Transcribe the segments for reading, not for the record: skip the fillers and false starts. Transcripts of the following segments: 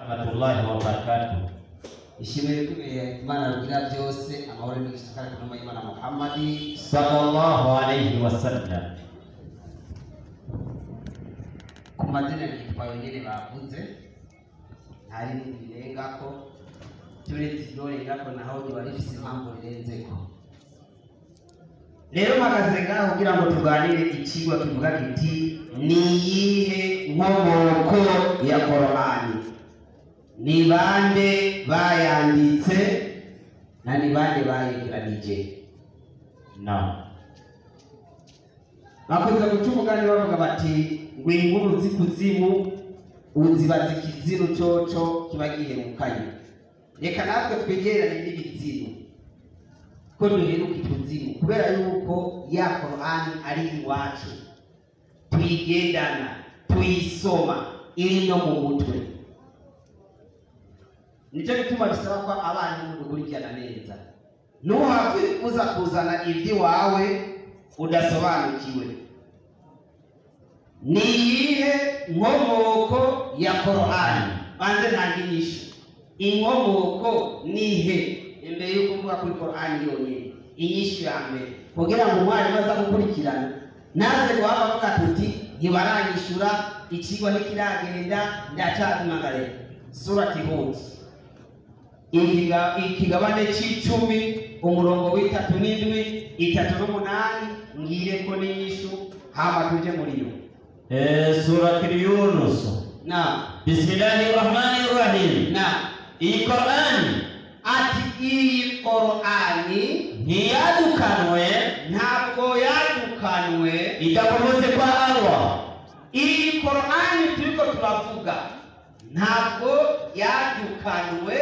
Rahmatullahi wa barakatuh. Ishimwe rikomeye Imana rugira byose, amahoro n'imigisha kandi ku ntumwa y'Imana Muhammadi Sallallahu alayhi wa sallam. Ku mazina yitwa yonyene bavuze, nta rindi rirengako, turetse iryo rengako naho riba rifise impamvu rirenzeko. Rero mpagaze ngaho kugira ngo tuganire icigwa kivuga kiti ni iyihe nkomoko ya Korani, ni bande bayanditse na ni bande bayegeranije. Naam. Bakunze guca umugani bavuga bati ngo inkuru z'ikuzimu uzibaza ikizimu coco kiba giherukanye. Reka natwe twegerane n'ibizimu ko duheruka ikuzimu, kubera yuko ya Korani ari iwacu, tuyigendana, tuyisoma, iri no mu mutwe. Nicyo gituma bisaba ko abarimu dukurikirana neza, ntuhave uza kuzana iby'iwawe udasobanukiwe. Ni iyihe nkomoko ya Korani? Banze ntange inyishu. Inkomoko nihe? Imbere yuko mvuga kuri Korani yonyine, inyishu ya mbere kugira ngo umwarimu aza gukurikirana naze guhava avuga tuti ntibaranyishura, ikigwa ntikiragenda, ndacazimagarira. Surati Hud, ikigabane c'icumi, umurongo w'37, 38, ngire ko n'inyishu hama tuje muri yo. Surati Yunus. Na Bismillahir Rahmanir Rahim. Na iyi Korani, ati iyi Korani ntiyadukanwe, ntabwo yadukanwe idakomotse kwa Allah. Iyi Korani turiko turavuga ntabwo yadukanwe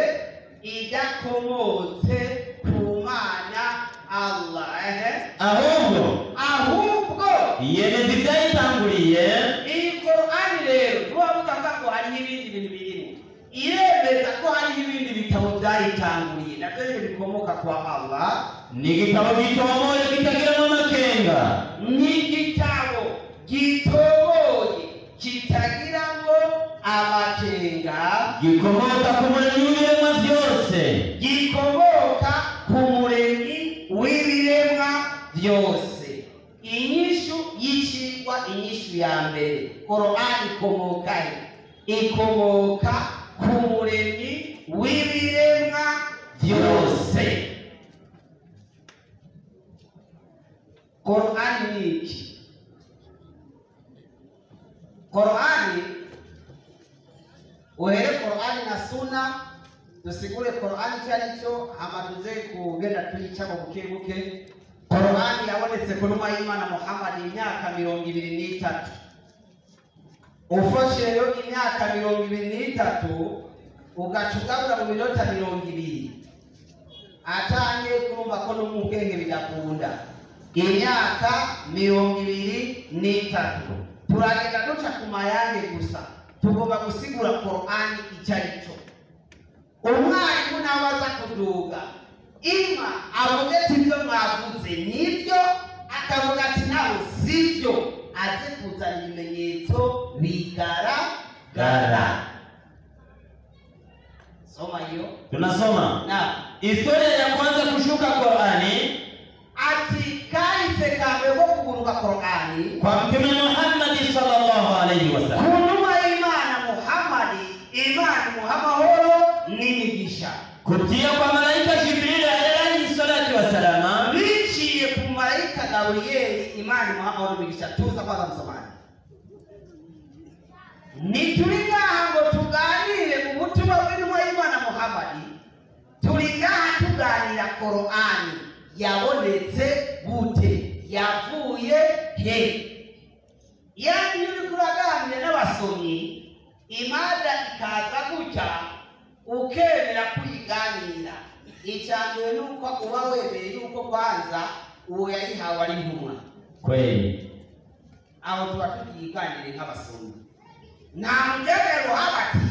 idakomotse ku Mana Allah. Ehe. Ahubwo yemeza ibyayitanguriye. Iyi Korani rero tubavuga ngo hariho ibindi bintu birimo, iremeza ko hariho ibindi bitabo byayitanguriye nabyo nyine bikomoka kwa Allah. Ni igitabo gitomoye kitagiramo amakenga. Ni igitabo gitomoye kitagiramo amakenga, gikomoka ku muremyi w'ibiremwa byose, gikomoka ku muremyi w'ibiremwa byose. Inyishu y'icigwa, inyishu ya mbere, Korani ikomoka he? Ikomoka ku muremyi w'ibiremwa byose. Korani ni iki? Korani, uhere Korani na Sunna, dusigure Korani icyo ari cyo, hama tuze kugenda tuyicamo buke buke. Korani yabonetse ku ntumwa y'Imana Muhammad imyaka 23. Ufashe rero imyaka 23 ugaca ugabura mu minota 20, atangiye kurumva ko no mu bwenge bidakunda. Imyaka 23 turagenda duca ku mayange gusa, tugomba gusigura Korani icyo ari cyo. Umwarimu nawe aza kuduga ima avuge ati ibyo mwavuze nibyo, akavuga ati nawe sibyo, aze kuzana ibimenyetso bigaragara. Soma hiyo. Tunasoma na historia ya kwanza kushuka Korani, ati kahise kambe ko kuguruka Korani kwa Mtume Muhammad sallallahu alayhi wasallam, ku ntumwa y'Imana Muhammad, Imana imuha amahoro n'imigisha, kupitia kwa malaika Jibril alayhi salatu wasalama, biciye ku malayika Gaburiyeli, Imana imuha amahoro n'imigisha. Tuza kwanza msomani, ntituri ngaha ngo tuganire mu butumwa bw'intumwa y'Imana Muhammad, turi ngaha tuganira Korani yabonetse gute, yavuye he. Yani iyo uriko uraganira n'abasomyi imada ikaza gutya ukemera kuyiganira, icya mbere ni uko uba wemeye yuko kwanza uwo yayihawe ari intumwa kweli. Aho tuba tukiganire nk'abasomyi, nta mugenero haba ati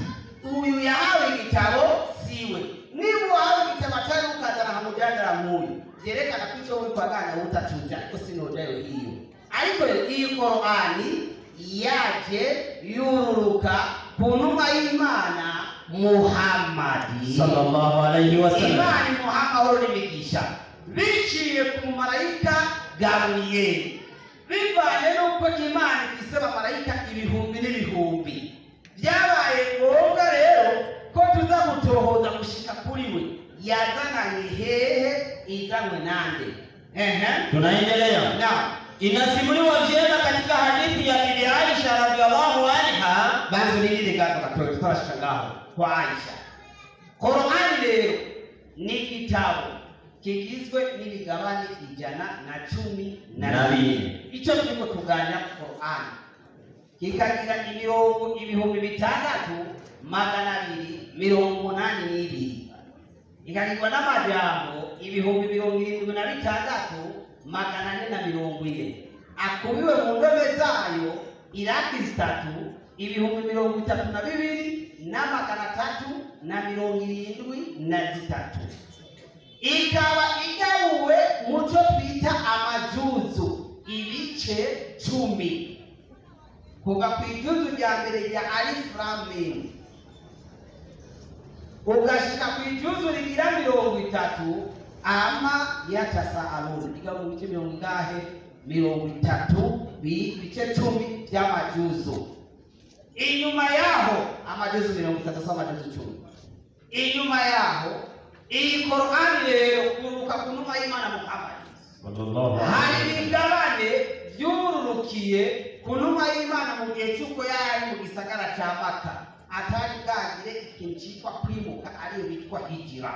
uyu yahawe igitabo siwe. Niba uwahawe igitabo atari ukazana nkamujyandara nk'uyu, byerekana ko icyo uriko uraganira utacuze, ariko sinojayo hiyo. Ariko iyi Korani yaje yururuka ku ntumwa y'Imana Muhammadi Sallallahu alayhi wasallam. Imana imuha amahoro n'imigisha biciye ku mumarayika Gaburiyeli, bivanye n'uko Imana ifise abamarayika ibihumbi n'ibihumbi. Byabaye ngombwa rero ko tuza gutohoza gushika kuri we, yazananye hehe, izanywe nande? Ehe, Tunaendelea. Na Inasimuliwa vyema katika hadithi ya Bibi Aisha radhiallahu anha. Banza urinire gato gatoya, tutarashika ngaho kwa Aisha. Korani rero ni igitabo kigizwe n'imigabane 112. Na bine. Icyo turiko tuganira ku Korani kikagira imirongo 6282, ikagirwa n'amajambo 76440, akubiwe mu ndome zayo iraki zitatu 323,373, ikaba igabuwe mu cyo twita amajuzu, ibice 10, kuva ku ijuzu rya mbere rya alif lam mim ugashika ku ijuzu rigira 30 ama yatasaalun, igabuwe mu bice mirongo ingahe? 30, bice 10 by'amajuzu. Inyuma yaho amajuzu 30 si amajuzu 10. Inyuma yaho iyi Korani rero kuruka ku ntumwa y'Imana Muhammad, Sallallahu hari alayhi wasallam. imigabane byururukiye ku ntumwa y'Imana mu gihe cy'uko yari ari mu gisagara cya Maka, atari bwagire ikintu cyitwa kwimuka, ariyo bitwa hijira.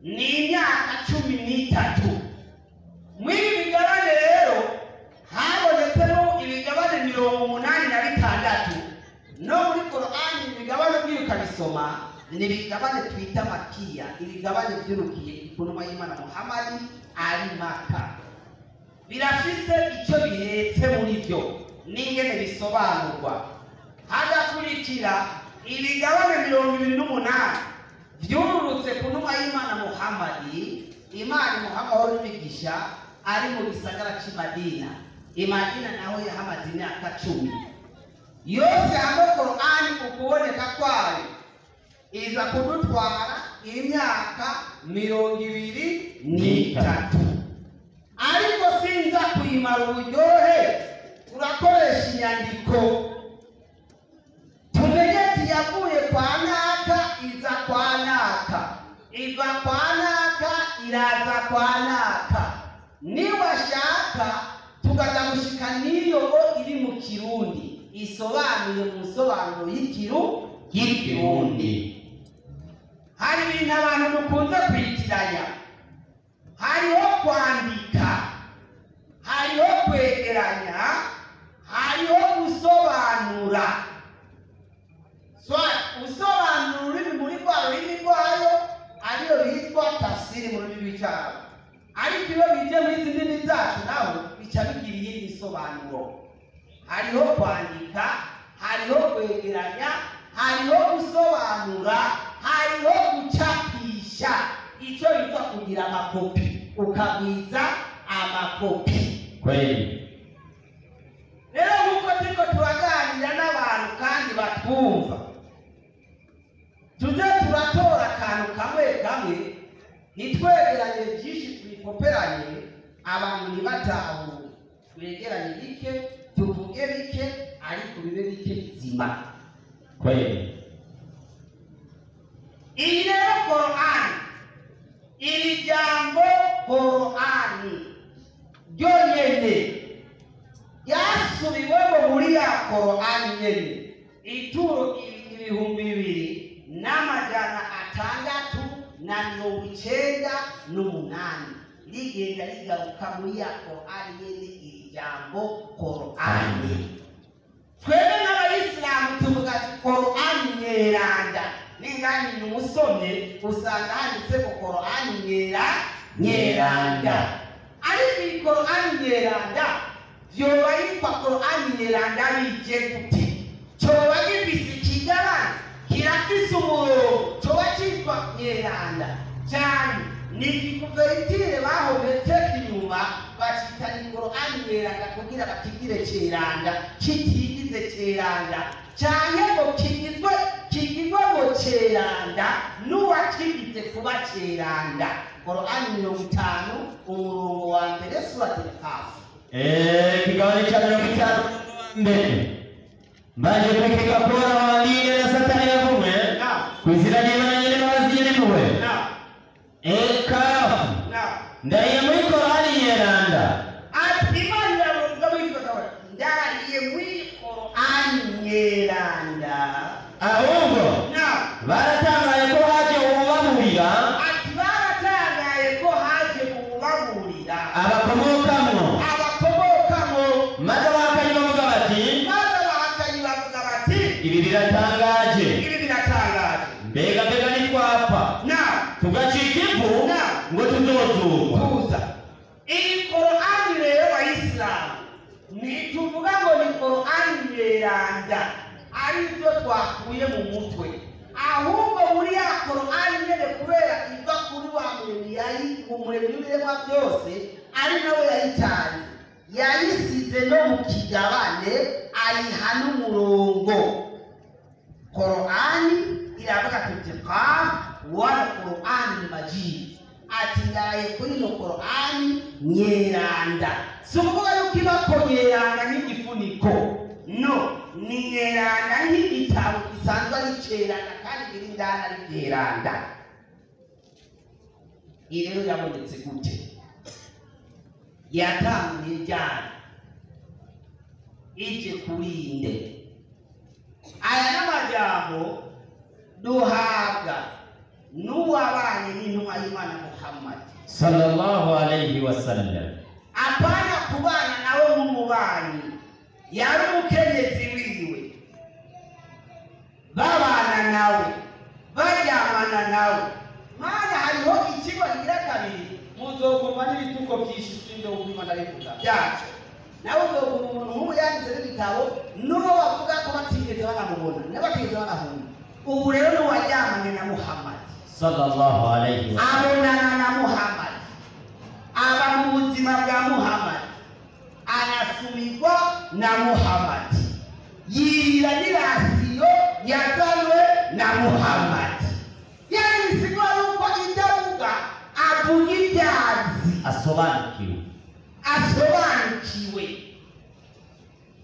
Ni imyaka 13. Muri ibi migabane rero habonetsemo imigabane 86. No muri Korani imigabane ugiye ukabisoma ni ibigabane twita makiya, ibigabane byurukiye ku ntumwa y'Imana Muhammad ari Maka. Birafise icyo bihetse muri byo n'ingene bisobanurwa. Hagakurikira ibigabane 28 byururutse ku ntumwa y'Imana Muhammad, Imana imuha amahoro n'imigisha, ari mu gisagara cy'i Madina. I Madina naho yahamaze imyaka 10 yose. Hamwe Korani ukuboneka kwayo iza kudutwara imyaka 23, ariko sinza kuyimara uburyohe. Turakoresha inyandiko tumenye ati yavuye kwa naka iza kwa naka, iva kwa naka iraza kwa naka. Niwashaka tukaza gushika n'iyo ngo iri mu Kirundi, isobanuye mu nsobanuro y'ikirundi. Hari ibintu abantu dukunze kwitiranya: hariho kwandika, hariho kwegeranya, hariho gusobanura. Usobanura ururimi muri rwa rurimi rwayo, ariyo bitwa tafsiri mu rurimi rw'icyarabu, ariko iyo bije muri izi ndimi zacu naho bica bigira iyindi nsobanuro. Hariho kwandika, hariho kwegeranya, hariho gusobanura, hariho gucapisha, icyo bitwa kugira amakopi, ukagwiza amakopi. Kweli. Rero nk'uko turiko turaganira n'abantu kandi batwumva, tuze turatora akantu kamwe kamwe, ntitwegeranye byinshi tubikoperanye abantu ntibatahure. Twegeranye bike, tuvuge bike, ariko bibe bike bizima. Kweli. Iyi rero Korani, iri jambo Korani ryonyene ryasubiwemo muri ya Korani nyene ituro 2698, rigenda rigaruka muri ya Korani nyene iri jambo Korani. Twebwe nk'abayisilamu tuvuga ati Korani nyeranda. Ningani umusomye usanga handitseko Korani nyeranda, ariko iyi Korani nyeranda vyoba yitwa Korani nyeranda bije gute? Coba gifise ikigabane, kirafise umurongo, coba citwa nyeranda cyane? Ni igikuveritire bahometse inyuma, bacita ni Korani nyeranda kugira bakigire ceranda, kitigize ceranda canke ngo kigizwe. kigirwa ngo ceranda n'uwakigize kuba ceranda. Korani 50 umurongo wa mbere, Suratul Kahf. Kigabane cya 51 mbaje kwekeka kubona wandine na Satani yavumwe ku izina ry'Imana nyir'imbabazi nyir'impuhwe. Kafu ndahiye muri Korani yeranda. Ati Imana iravuga muri kigabane, ndahiye muri Korani yeranda. Ahubwo baratangaye ko haje uwubaburira. Ati baratangaye ko haje uwubaburira abakomokamwo abakomokamwo. Maze abahakanyi bavuga bati, maze abahakanyi bavuga bati, ibi biratangaje, ibi biratangaje. Mbega mbega ntitwapfa tugacika ivu ngo tuzozurwa. Tuza iyi Korani rero bayisilamu ntituvuga ngo ni Korani yeranda aribyo twakuye mu mutwe, ahubwo muri ya Korani nyene kubera iva kuri wa muremyi yari umuremyi w'ibiremwa byose ari nawe yayitanze, yayisize no mu kigabane ayiha n'umurongo. Korani iravuga tuti Qaf wal Qur'ani Majid, ati ndaye kuri ino Korani nyeranda. Si ukuvuga yuko ibako nyeranda nk'igifuniko, no ni nyeranda nk'igitabo gisanzwe ari ceranda kandi kiri indani ari nyeranda. Iyi rero yabonetse gute? Yatanguye ryari? Ije kurinde? Aya n'amajambo duhabwa n'uwabanye n'intumwa y'Imana Muhammad sallallahu alayhi wasallam. Apana kubana nawe nk'umubanyi, yari umukenyezi wiwe, babana nawe, baryamana nawe. Mana hariho ikigo kigira kabiri muzoguma n'ibituko byinshi sinde ubima ndabivuga byacu. Nawe uzoguma umuntu nk'ubu yanditse n'ibitabo n'uwo bavuga ko batigeze banamubona n'abatigeze banahura. Ubu rero n'uwaryamanye na Muhammad sallallahu alayhi wasallam, abonana na Muhammad, aba mu buzima bwa Muhammad, anasumigwa na Muhammad, yirira n'irasiyo yazanwe na Muhammad. Yani bisigura yuko ibyo avuga avuga ibyazi, asobanukiwe asobanukiwe.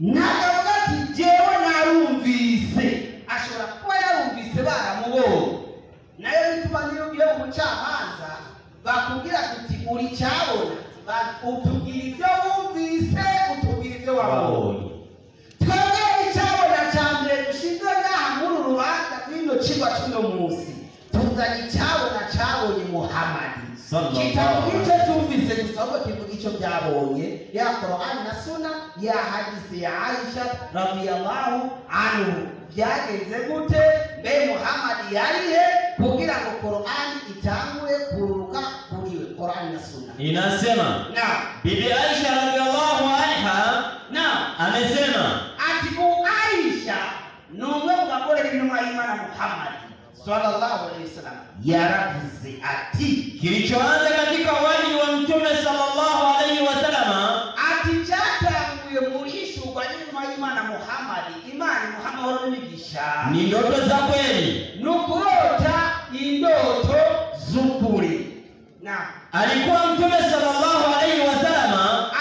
Ntabwo avuga ati jewe narumvise, ashobora kuba yarumvise baramubonye. Nayo bituma niyo ugiye mu bucamanza bakubwira tuti uri cyabona, utubwira ibyo wumvise, utubwira ibyo wabonye. Twebwe icyabona cya mbere dushinzwe ngaha muri uru rubanza rw'ino kigwa cy'uno munsi, tuzanye icyabona cyabonye Muhammad, kitavuga icyo cyumvise gusa, ahubwo kivuga icyo byabonye, ya Korani na Suna, ya hadisi ya Aisha radiyallahu anhu. Byagenze gute? Mbe Muhammad yarihe kugira ngo Korani itangure kururuka kuriwe? Korani na Suna inasema na Bibi Aisha radiyallahu anha na amesema ati Aisha ni umwe mu bagore b'intumwa y'Imana Muhammad sallallahu alaihi wasallam, yaravuze ati kilichoanza katika wali wa Mtume sallallahu alaihi wasallam, ati cyatanguye mu ishurwa ry'intumwa y'Imana Muhammad, Imana imuha n'imigisha, ni ndoto za kweli, ni ukurota indoto z'ukuri. Na alikuwa Mtume sallallahu alaihi wasallam,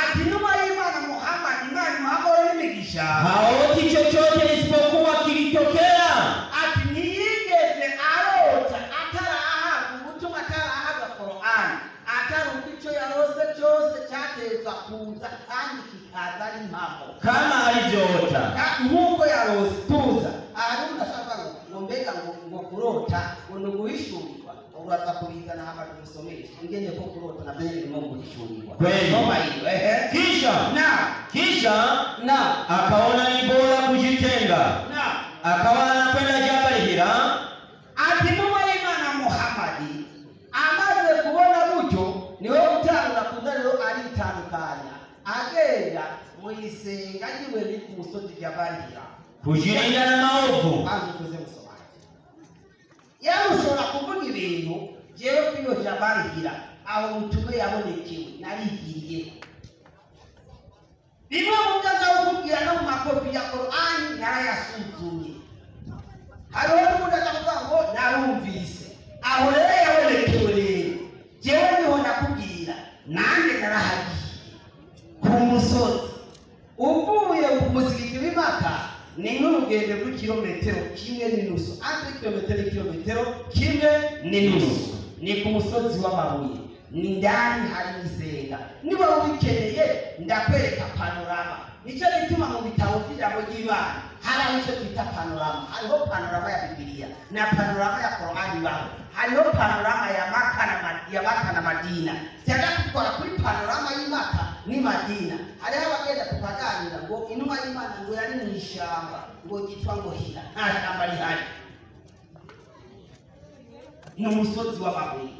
ati intumwa y'Imana Muhammad, Imana imuha n'imigisha, haoti chochote isipokuwa kilitokea. Ati ntiyigeze arota atarahabwa ubutumwa, atarahabwa Korani, atari uko icyo yarose cyose cyateza kuza kandi kikaza ari impamo kama alivyoota, nk'uko yarose. Tuza aha rero ndashaka ngo mbega ngo kurota ngo ni uguhishurirwa, uraza kubizana hama tumusomeshe ingene ko kurota navyo birimo guhishurirwa. Kweli. Soma hiyo ehe. Kisha na kisha na akaona ni bora kujitenga, na akawa anakwenda Jabal Hira. Ati intumwa y'Imana Muhammad amaze kubona gutyo, niwe utangura kuza rero aritandukanya, agenda mu isenga ryiwe riri ku musozi Jabal Hira kujilinda na maovu. Banza tuze musomaje. Yari ushobora kuvuga ibintu jewe kuri iyo Jabal Hira aho mutume yabonekewe narigiriye. Bimwe mu byo nza kukubwira no mu makopi ya Korani narayasuzumye. Hariho n'ubundi akavuga ngo narumvise. Aho rero yabonekewe rero, jewe niho ndakubwira, nanjye narahagiye ku musozi. Uvuye ku musigiti w'Imaka ni nk'urugendo rw'ikirometero 1.5, entre kilometero 1.5 kilometero, ni ku musozi w'amabuye, ni ndani hari isenga. Niba ubikeneye ndakwereka panorama. Nicyo gituma mu bitabo by'ijambo ry'Imana hari aho icyo twita panorama. Hariho panorama ya Bibiliya na panorama ya Korani ibaho, hariho panorama ya Maka na ya Maka na Madina. Cyangwa kutwara kuri panorama y'Imaka ni Madina. Hariho abagenda tukaganira ngo intumwa y'Imana ngo yari mu ishyamba ngo ryitwa ngo Hira. Nta shyamba rihari, ni umusozi w'amabuye.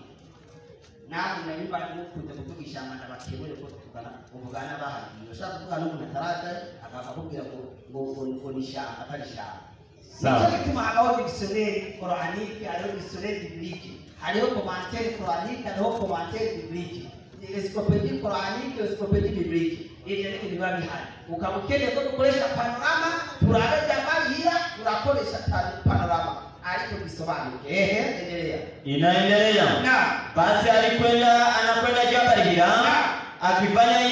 Nawe nari bari mukunze kuvuga ishyamba, ndabakebure ko tuvugana uvugana bahagiye. Ushaka kuvuga n'umuntu ataraza akakubwira ngo ni ishyamba, atari ishyamba. Sawa. Nicyo gituma habaho dictionnaire coranique, hariho dictionnaire biblique, hariho commentaire coranique, hariho commentaire biblique, encyclopédie coranique, encyclopédie biblique. Ibyo ni ibintu biba bihari. Ukaba ukeneye ko dukoresha panorama, turabe jamariya, turakoresha panorama, ariko bisobanuke. Ehe, endelea. Inaendelea. Na Basi alikwenda anakwenda Jabal Hira akifanya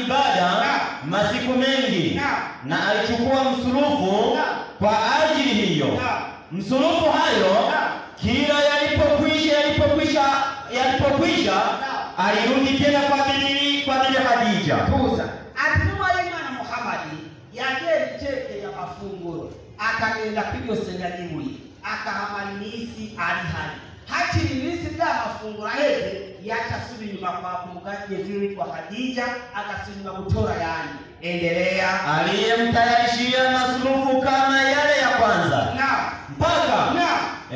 ibada masiku mengi, na alichukua msurufu kwa ajili hiyo. Msurufu hayo kila yalipokwisha alirudi tena kwa bibi Khadija. Tuza ati intumwa y'Imana Muhamadi yagenda itekeye amafunguro, akagenda kw'iryo senga ry'ibuye, akahamara iminsi ari hari, hakiri iminsi bya mafunguro aheze, yaca asubira inyuma kwa kumugenzi witwa Khadija, agasubira inyuma gutora yandi. Endelea. Aliyemtayarishia masurufu kama yale ya kwanza, mpaka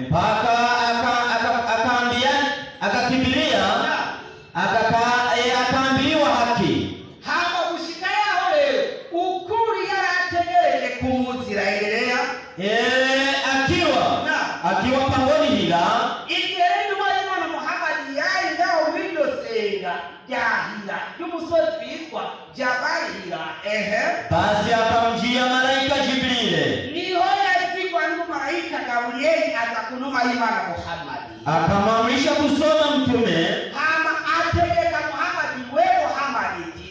mpaka akaambia akakimbilia akaambiwa haki. Hama gushika yaho rero ukuri yarategereje kumuzira. Endelea. Akiwa akiwa pangoni Hira. Igihe rero intumwa y'Imana Muhamadi yari ngaho mw'iryo senga rya Hira ry'umusozi witwa Jabali Hira, ehe. Basi akamjia malaika Jibrile. Niho yazigwa n'umumarayika Gaburiyeli, aza ku ntumwa y'Imana Muhamadi. Akamwamrisha kusoma mtume. Hama ategeka Muhamadi, we Muhamadi, iti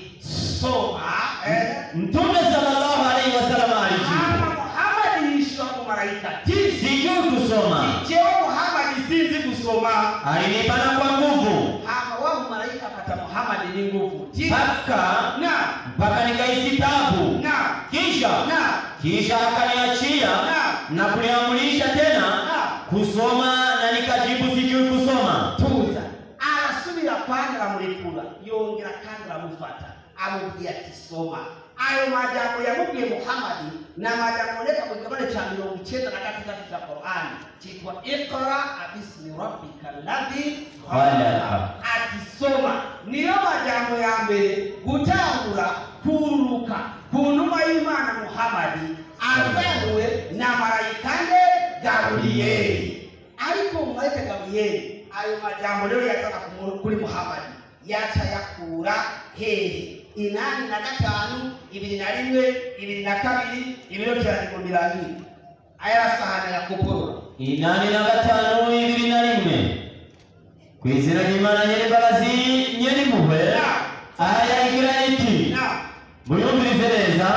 soma, ehe. Mtume sallallahu alaihi wasallam alijibu, Hama Muhamadi yishura umumarayika ati, sijui kusoma. Jewe Muhamadi sinzi gusoma. Alinibana kwa nguvu Hama wa mumarayika afata Muhamadi n'inguvu ti mpaka mpaka nikahisi tabu. Kisha kisha akaniachia na kuniamrisha tena kusoma, na nikajibu sijui kusoma. Tuza, arasubira kandi aramurekura, yongera kandi aramufata, amubwira ati soma. Ayo majambo yamubwiye Muhamadi ni amajambo aboneka mu kigabane cya 96 cya Korani cyitwa Iqra bismi rabbika alladhi khalaqa. Ati soma, niyo majambo ya mbere gutangura kururuka ku ntumwa y'Imana Muhamadi azanywe na marayika nde? Gaburiyeli. Ariko marayika Gaburiyeli ayo majambo rero yazana kuri Muhamadi yaca yakura hehe? 85 21 22 ibiro byandiko birangiye aya sahani ya kuporora. 85 21, ku izina ry'Imana nyir'imbabazi nyir'impuhwe. Aya igira iti, muyumvirize neza,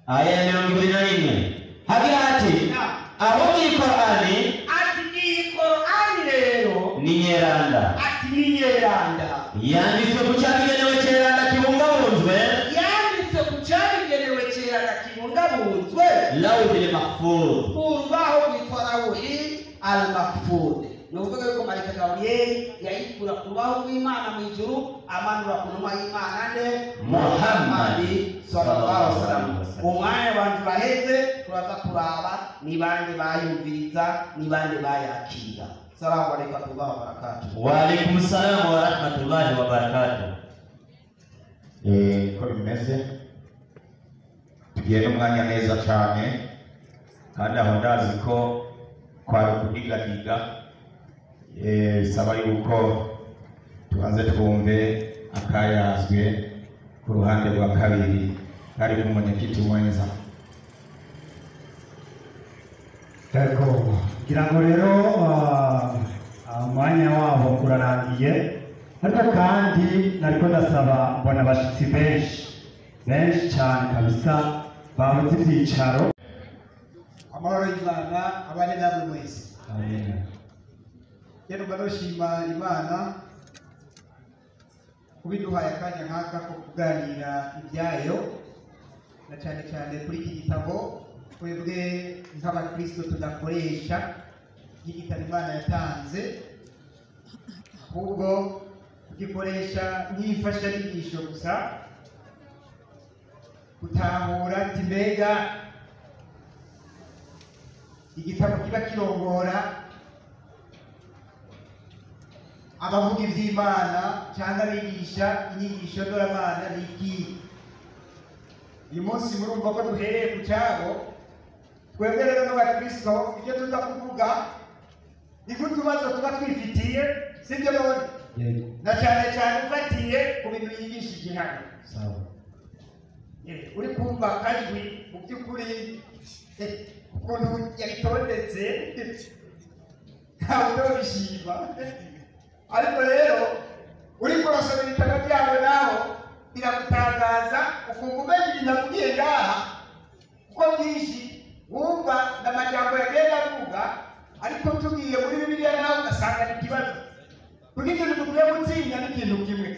aya ya 21 hagira hati, aho iyi Korani Ati iyi Korani rero ni nyeranda. Ati ni nyeranda. Yanditswe ku cyabigenewe cyeranda kibungabunzwe, Yanditse ku cyabigenewe cyeranda kibungabunzwe, lawhil mahfuz. Urubaho rwitwa lawhi al mahfuz. Ni ukuvuga yuko marayika Gaburiyeli yayikura ku rubaho rw'Imana mu ijuru, amanura ku ntumwa y'Imana nde? Muhammadi sallallahu alaihi wasallam. Umwanya abantu baheze, turaza kuraba ni bande bayumviriza, ni bande bayakira. Salamu alaikum warahmatullahi wabarakatuh. Wa alaikum salam wa rahmatullahi wa barakatuh. Ko bimeze, tugiye n'umwanya neza cyane, kandi aho ndazi ko kwari ukuniganiga. Bisaba yuko tubanze twumve akayazwe ku ruhande rwa kabiri. Karibu mwenyekiti mwenza. Ego, ngira ngo rero umwanya wabo urarangiye, ariko kandi nariko ndasaba mbona abashitsi benshi benshi cyane kabisa babuze ibyicaro. Amahoro y'Imana abane namwe mwese. Amen. Rero mba noshima Imana kubiduhaye akanya nk'aka ko kuganira ibyayo, na cyane cyane kuri iki gitabo twebwe nk'abakristo tudakoresha nk'igitabo Imana yatanze, ahubwo tugikoresha nk'imfashanyigisho gusa, gutahura ati mbega igitabo kiba kirongora abavuga iby'Imana cyangwa abigisha inyigisho ndoramana ni iki. Uyu munsi murumva ko duhereye ku cyabo. Twebwe rero n'abakristo ibyo tuza kuvuga ni nk'utubazo tuba twifitiye, sibyo none? Yego. Na cyane cyane ufatiye ku bintu yigishije hano. Sawa. Uri kumva akajwi mu by'ukuri ukuntu yabitondetse ntawe utobishima, ariko rero uriko urasoma ibitabo byabo naho biragutangaza, ukumva umenya ibintu avugiye ngaha, kuko byinshi wumva n'amajambo yagenda avuga, ariko tugiye muri Bibiliya nawe ugasanga ni ikibazo. Kuko ikintu dukwiye gutinya ni ikintu kimwe.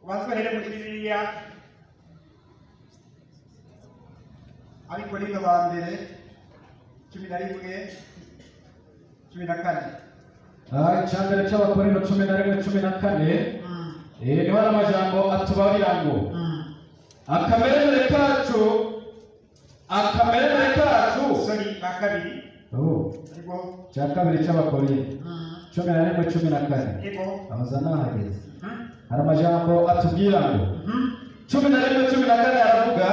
Ubanza uhere muri Bibiliya, Abakorinto ba mbere 11:14. Icya mbere cy'Abakorinto 11:14, niho hari amajambo atubarira ngo akameremere kacu, akameremere kacu. Sorry, ba kabiri. Oh, Ego. Cya kabiri cy'Abakorinto 11:14. Ego. Aho nahageze, hari amajambo atubwira ngo 11:14 aravuga: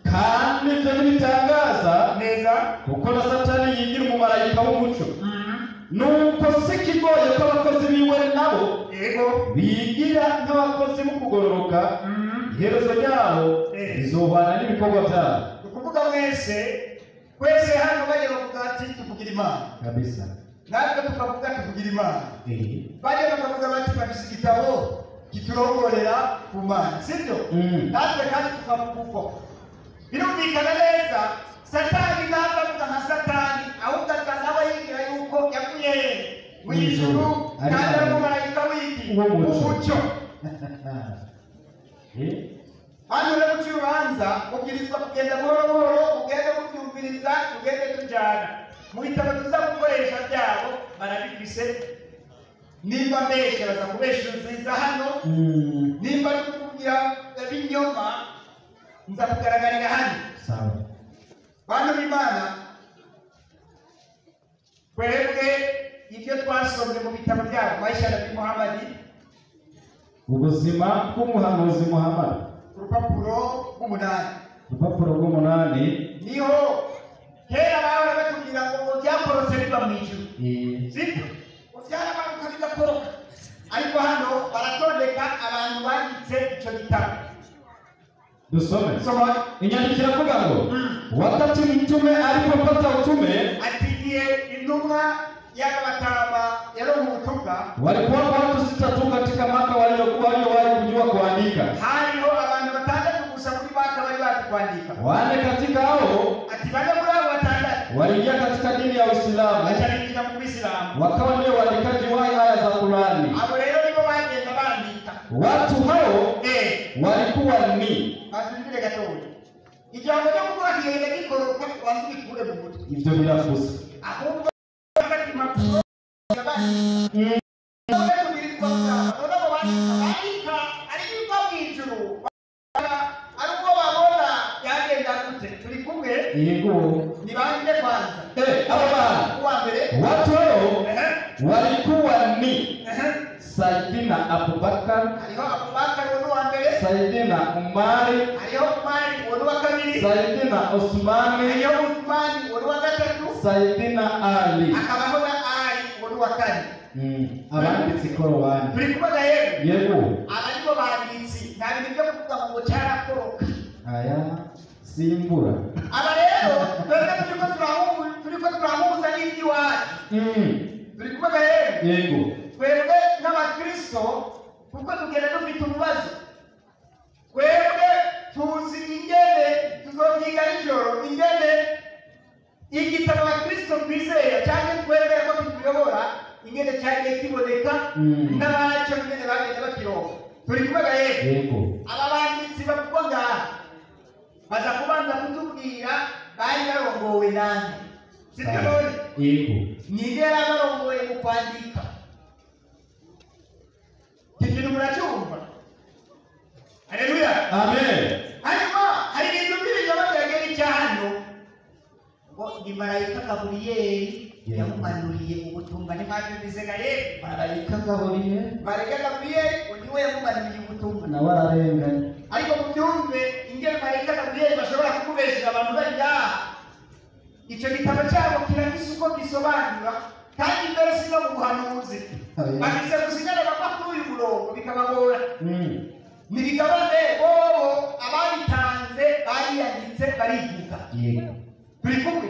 kandi ibyo ntibitangaza, Neza. kuko na Satani yigira umumarayika w'umuco. Nuko si kigoye ko abakozi biwe nabo Ego. bigira nk'abakozi bo kugororoka, iherezo ryabo rizohwana n'ibikorwa byabo. Ni ukuvuga mwese, twese hano bajya bavuga ati tuvugira Imana, Kabisa. natwe tukavuga tuvugira Imana. Bajya bakavuga bati bafise igitabo kiturongorera ku Mana, sibyo? Natwe kandi tukavuga uko. Birumvikana neza, Satani ntabwo avuga nka Satani, ahubwo aza nawe yigira yuko yavuye he? Mu ijuru, Ari kandi ari marayika. umumarayika w'iki? W'umuco. W'umucyo. Hano rero guca urubanza mubwirizwa kugenda buhoro buhoro, mugende mubyumviriza, tugende tujyana mu bitabo tuza gukoresha byabo barabifise. Nimba mbesha baza kubesha hano, nimba ari kukubwira ibinyoma nza kugaragarira hano. Sawa. Bantu b'Imana, twebwe ibyo twasomye mu bitabo byabo, Maisha Nabii Muhammadi, Ubuzima bw'umuhanuzi Muhammad, urupapuro rw'umunani. Urupapuro rw'umunani. Niho kera bahora batubwira ngo byakorotse biva mu ijuru, sibyo? Ngo byaramanuka bigakoroka, ariko hano baratondeka abantu banditse icyo gitabo. Dusome. Soma. Inyandiko iravuga ngo wakati mtume alipopata utume, Ati igihe intumwa y'abatama yaronka ubutumwa, walikuwa watu sita tu katika Maka waliokuwa waliowahi kujua kuandika. Hariho abantu batandatu gusa muri Maka bari bazi kwandika. Wane katika hao Ati bane muri abo batandatu waliingia katika dini ya Uislamu, baca binjira mu Bisilamu, wakawa ndio waandikaji wa aya za Qurani. Abo rero nibo bagenda bandika. Watu hao walikuwa ni Basubire gatoya, ijambo ryo kuvuga kigenda gikoroka banze ubikure mu mutwe. Ivyo birafuze. Ahubwo bafata impapuro none abo bandika bandika ari ibiva mu ijuru, ari uko babona byagenda gute? Turi kumwe? Yego. Ni bande kwanza? Abo bantu, Uwa mbere. Watu hao walikuwa ni Saidina Abubakar, Hariho Abubakar, uwo ni uwa mbere. Saidina Umari, Hariho Umari, uwo ni uwa kabiri. Saidina Osmani, Hariho Usmani, uwo ni uwa gatatu. Saidina Ali. Hakabaho na Ali, uwo ni uwa kane. Abanditse Korowani. Turi kumwe yewe? Yego. Aba nibo banditsi, nta bintu byo kuvuga ngo cyarakoroka. Aya simbura. Aba rero twebwe turiko turahungu turi. Turiko turahuza n'iby'iwacu. Turi kumwe rero. Yego. Twebwe nk'abakristo, kuko tugenda dufite umubazo, twebwe tuzi ingene tuzovyiga nijoro, ingene igitabo abakristo twizera cyangwa twemera ko kituyobora, ingene cyagiye kiboneka n'abaco ingene bagenda bakironka. Turi kumwe rero. Yego. Aba banditsi bavugwa ngaha baza kubanza kutubwira bari barongowe nande, sibyo none? Yego. Ninde yari abarongoye mu kwandika? Icyo kintu muracyumva? Haleluya. Amen. Hanyuma hari ibintu by'ibinyoma byagera icya hano ngo ni marayika Gaburiyeli yamumanuriye ubutumwa. Ntimwabyumvise ga yewe? Marayika Gaburiyeli. Marayika Gaburiyeli ngo niwe yamumanuriye ubutumwa. Nawe ararenganye. Ariko mubyumve ingene marayika Gaburiyeli bashobora kukubeshera abantu bari ngaha. Icyo gitabo cyabo kirafise uko gisobanura, kandi mbere si no mu buhanuzi bafise gusa ingene bava kuri uyu murongo bikabagora. Nibigabane bobo ababitanze bariyanditse barivuga. Yego. Turi kumwe.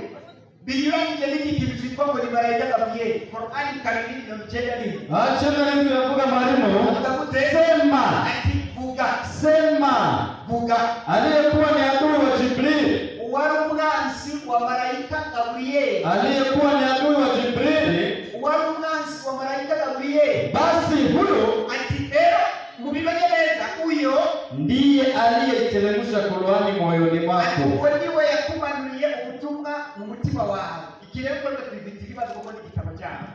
Binyuranyije n'iki kintu cyitwa ngo ni marayika Gaburiyeli. Korani 2:97. Acha na nini yavuga mwalimu? Avuga gute? Sema. Ati vuga. Sema. Vuga. Aliyekuwa ni adui wa Jibril. Uwari umwansi wa marayika Gaburiyeli. Aliyekuwa ni adui wa Jibril. Uwari umwansi wa marayika Gaburiyeli. Basi huyo ati rero mubimenye neza, uyo ndiye aliyeteremsha Qur'ani moyoni ati mwako. uwo niwe yakumanuriye ubutumwa mu mutima wawe. Iki rero ko twifitiye ibibazo kuko ni igitabo cyabo.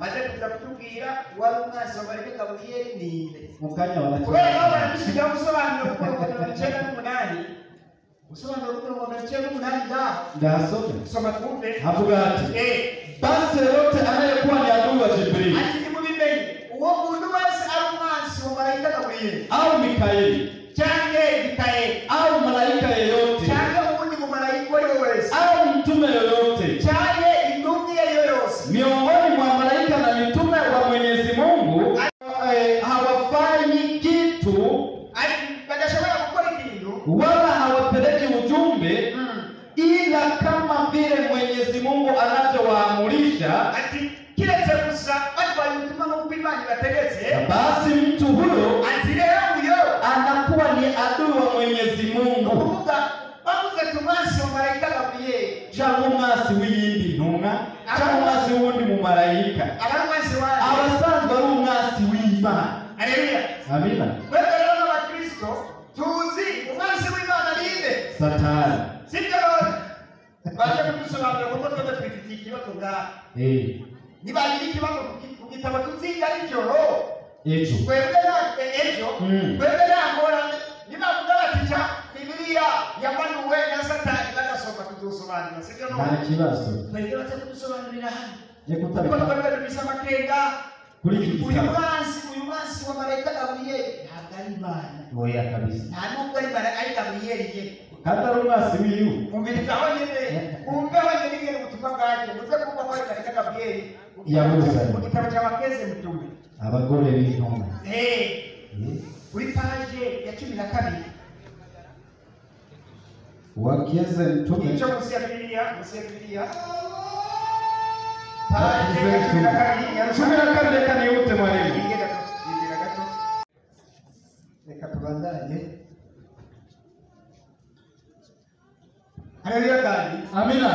Maze kuza kutubwira uwari umwansi wa marayika Gaburiyeli ni nde. Mu kanya Kubera nabo baracyumva. baradusigaho ubusobanuro bw'umurongo 98, ubusobanuro bw'umurongo 98 ngaho. Ndasome. Soma twumve. Havuga ati basi yeyote anayekuwa ni adui wa Jibril Ati nimubimenye, uwo muntu wese ari umwansi wa marayika Gaburiyeli au Mikaeli cyangwa Mikayeli au malaika yeyote cyangwa uwundi mumarayika uwo ari we wese au mtume yoyote cyangwa intumwa iyo ari yo yose miongoni mwa malaika na mitume wa Mwenyezi Mungu, hawafanyi kitu ati badashobora gukora ikintu wala hawapeleki ujumbe ila kama vile Mwenyezi Mungu anavyowaamrisha. Ati kiretse gusa batwaye ubutumwa nk'uko Imana ibategetse. Basi mtu huyo Ati rero uyo anakuwa ni adui wa Mwenyezi ni Mungu. ukuvuga bavuze ati umwansi wa marayika Gaburiyeli Cyangwa umwasi w'iyindi ntumwa cyangwa umwasi w'uwundi mumarayika, aba ari umwansi wayo. abasanzwe ari umwasi w'Imana. Haleluya. Amina. Twebwe rero nk'abakristo tuzi umwansi w'Imana ni nde? Satani. Sibyo rero? Baje kudusobanurira kuko twebwe twifitiye ikibazo ngaha. Nibagira ikibazo ku gitabo tuziga nijoro, Ejo. twebwe ejo, twebwe nta ngorane. Nibavuga bati ca Bibiliya yamanuwe na Satani, bagasoma tuzosobanura, sibyo Nta none? kibazo. Twebwe baze kudusobanurira hano Reka kuko utabikora twebwe dufise amakenga. kuri iki Uyu gitabo. mwansi, uyu mwansi wa marayika Gaburiyeli ntabwo ari Imana. Oya kabisa. Nta nubwo ari ari Gaburiyeli nyene. Kandi ari umwasi wiwe. Umviriza aho nyene, wumve aho nyene ingene ubutumwa bwanjye muze kumva ko ari marayika Gaburiyeli Yabuzanye. mu gitabo cya Bakeze Mutume. Abagore b'intumwa. Kuri paje ya 12. Wakeze mtume. Icyo munsi ya Bibiliya, munsi ya Bibiliya, paje ya 12 ya 12. Reka nihute mwalimu. Yingira gato, yingira gato. Reka tubandanye. Haleluya kandi. Amina.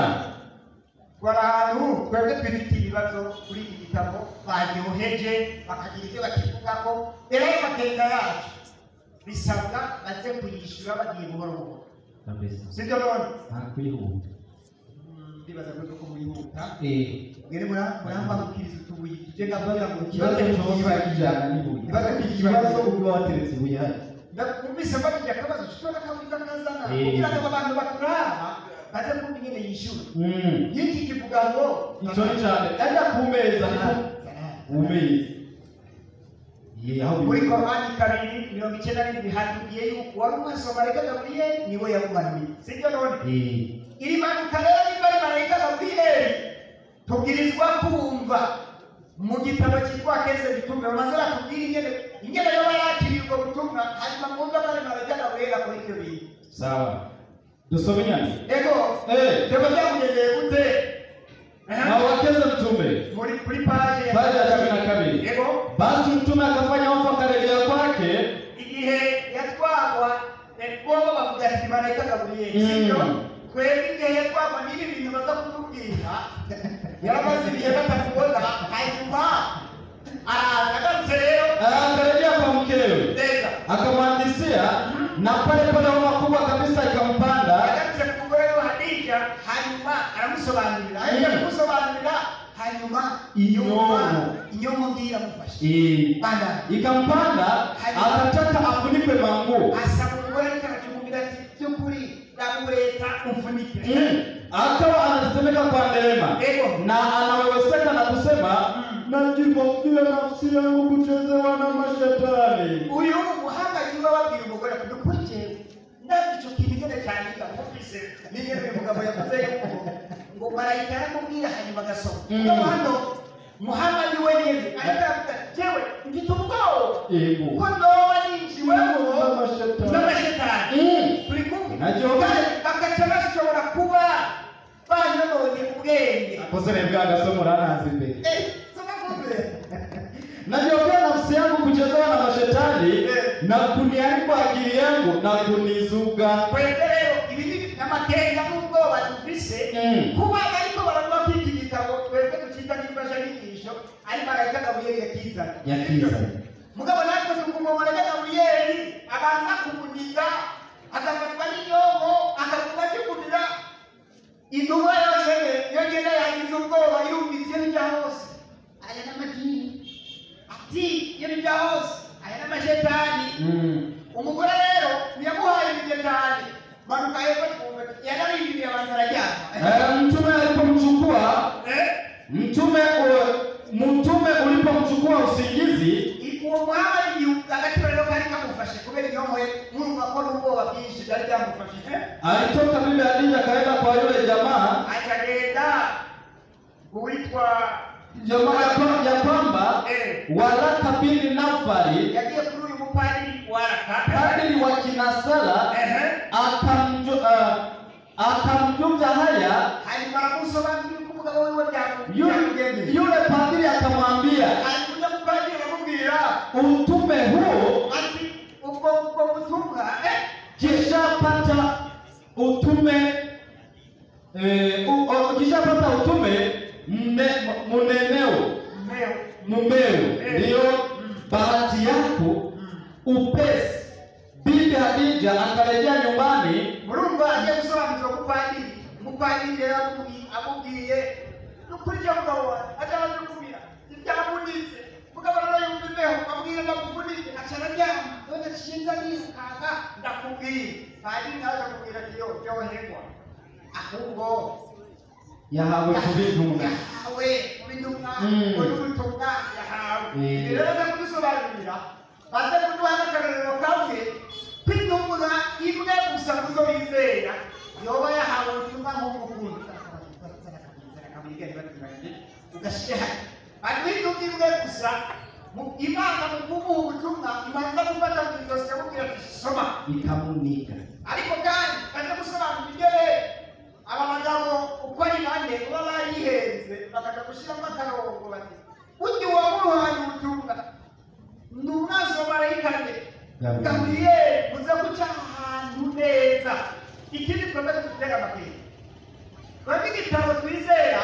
Twari ahantu twebwe twifitiye ibibazo kuri iki gitabo baryoheje bakagira ibyo bakivugako. Rero ayo makenga yacu bisabwa baze kuyishyura bagiye buhoro buhoro. Kabisa. Sibyo none? Nta kwihuta. Ndibaza ko ko murihuta. Mwere murambangukiriza utubuye tuje ndavuga ngo Ikibazo cyose kijyana n'ibuye. Ikibazo Ikibazo uba wateretse ibuye hano. Ndakumvise mbajije akabazo tushobora kabuza kazana kugira ngo abantu baturaba baze kumva ingene yishyura. Nk'iki kivuga ngo Icyo ni cyane. Ajya ku meza. Ku meza. Aho Muri Korani 2:97 hatubwiye yuko wari umwansi wa marayika Gaburiyeli niwe yamumanuye, sibyo none? Iri manuka rero nimba ari marayika Gaburiyeli, tubwirizwa kumva mu gitabo cyitwa Keze Bitume bamaze batubwira ingene yoba yakiriye ubwo butumwa, hanyuma mwumve ko ari marayika Gaburiyeli akora ibyo bintu. Sawa. Dusome inyandiko. Ego. Byaba byamugendeye gute? Na wakeze mtume Muri kuri page ya Page ya 12. Ego. Basi mtume akafanya hofu akarejea kwake. Igihe yatwagwa bobo bavuga ati marayika Gaburiyeli, sibyo? Twebwe igihe yatwagwa n'ibi bintu baza kutubwira, yaramaze ibihe batamubona, hanyuma araza agarutse rero Akarejea kwa mkewe neza akamwandisia, na pale pale homa kubwa kabisa ikampanda. Agarutse ku mugore we Hadija, hanyuma aramusobanurira, agiye kumusobanurira, hanyuma Inyongo. Inyongo ngiyo iramufashe. Banda. Ikampanda, akataka afunikwe manguo. Asaba umugore, ariko aracyumubwira ati by'ukuri ndamureta umfunike. Akawa anatetemeka kwa neema Ego. na anaweweseka na kusema, najihofia nafsi yangu kuchezewa na mashetani. Uyu Muhamadi we wabwira umugore ati nukuri jewe ndabyo icyo kintu nyine cyane mwumvise n'ingene uyu mugabo yavuze yuko ngo marayika yaramubwira hanyuma agasoma. Mugabo hano Muhamadi we nyene ariko aravuga ati jewe mfite ubwoba Yego. ko noba ninjiwemo N'amashetani. n'amashetani. Turi kumwe? Najyo- Kandi bagaca bashobora kuba banononye ubwenge. Akosere bwa urananze imbere. Soma kumve. Najihofia nafsi yangu kuchezewa na mashetani na kuniharibu akili yangu na kunizuga. Twebwe rero ibi ni amakenga n'ubwoba dufise kuba ariko baravuga ko iki gitabo twebwe ducita nk'imfashanyigisho ari marayika Gaburiyeli yakizanye. Yakizanye. Mugabo natwe tukumva marayika Gaburiyeli abanza kumuniga, agafatwa n'inyongo, akaguma akikumira intumwa yonyene yonyene yagize ubwoba, yumvise iyo bijya hose aya n'amajini, ati iyo bijya hose aya n'amashetani. Umugore rero ntiyamuhaye ibyo cyane, manuka hepfo twumve, yararindiriye abanza araryama. Mtume alipomchukua mtume ulipomchukua usingizi, Uwo Muhamadi agaciro rero kari kamufashe kubera inyonko ye, murumva ko n'ubwoba bwinshi byari byamufashe. Alitoka bibi Hadija akaenda kwa yule jamaa Akagenda uwitwa jamaa ya kwamba Waraka bin Nafali, yagiye kuri uyu mupadiri Waraka, padiri wa Kinasara, akamjuza haya. Hanyuma aramusobanurira uko umugabo wiwe Yule, yule padiri akamwambia, hanyuma ujya mupadiri aramubwira, utume huo ati ubwo butumwa kishapata utume kishapata utume muneneo mmeo mumeo, ndiyo bahati yako upesi. Bibi Hadija akarejea nyumbani. Murumva agiye gusobanukirwa umupadiri, umupadiri rero amubwiye nukuri ibyo mugabo wawe atabanje kumira ibyamunitse, mugabo rero yumva imbeho, amubwira ndamufunike, aca araryama, none nshinza nirukanga ndakubwiye. Padiri nawe akamubwira ati yo ryoherwa, ahubwo yahawe kuba intumwa. Yahawe kuba intumwa, ngo n'ubutumwa yahawe. Rero baza kudusobanurira, baza kuduha n'akarorero kamwe kw'intumwa imwe gusa muzo bizera yoba yahawe ubutumwa nk'ubwo ukunda ugashyira hanyuma intumwa imwe gusa Imana mu kumuha ubutumwa imanza gufata mu ijosi ikamubwira ati soma, ikamunika. Ariko kandi baza gusobanura ibyo rero aba bagabo uko ari bane baba barihenze, bakaja gushyiramo akarongo bati burya uwamuhaye ubutumwa ni umwanzi wa marayika nde? Gaburiyeli. Muze guca ahantu neza. Ikindi twebwe dutera amakenga, twebwe igitabo twizera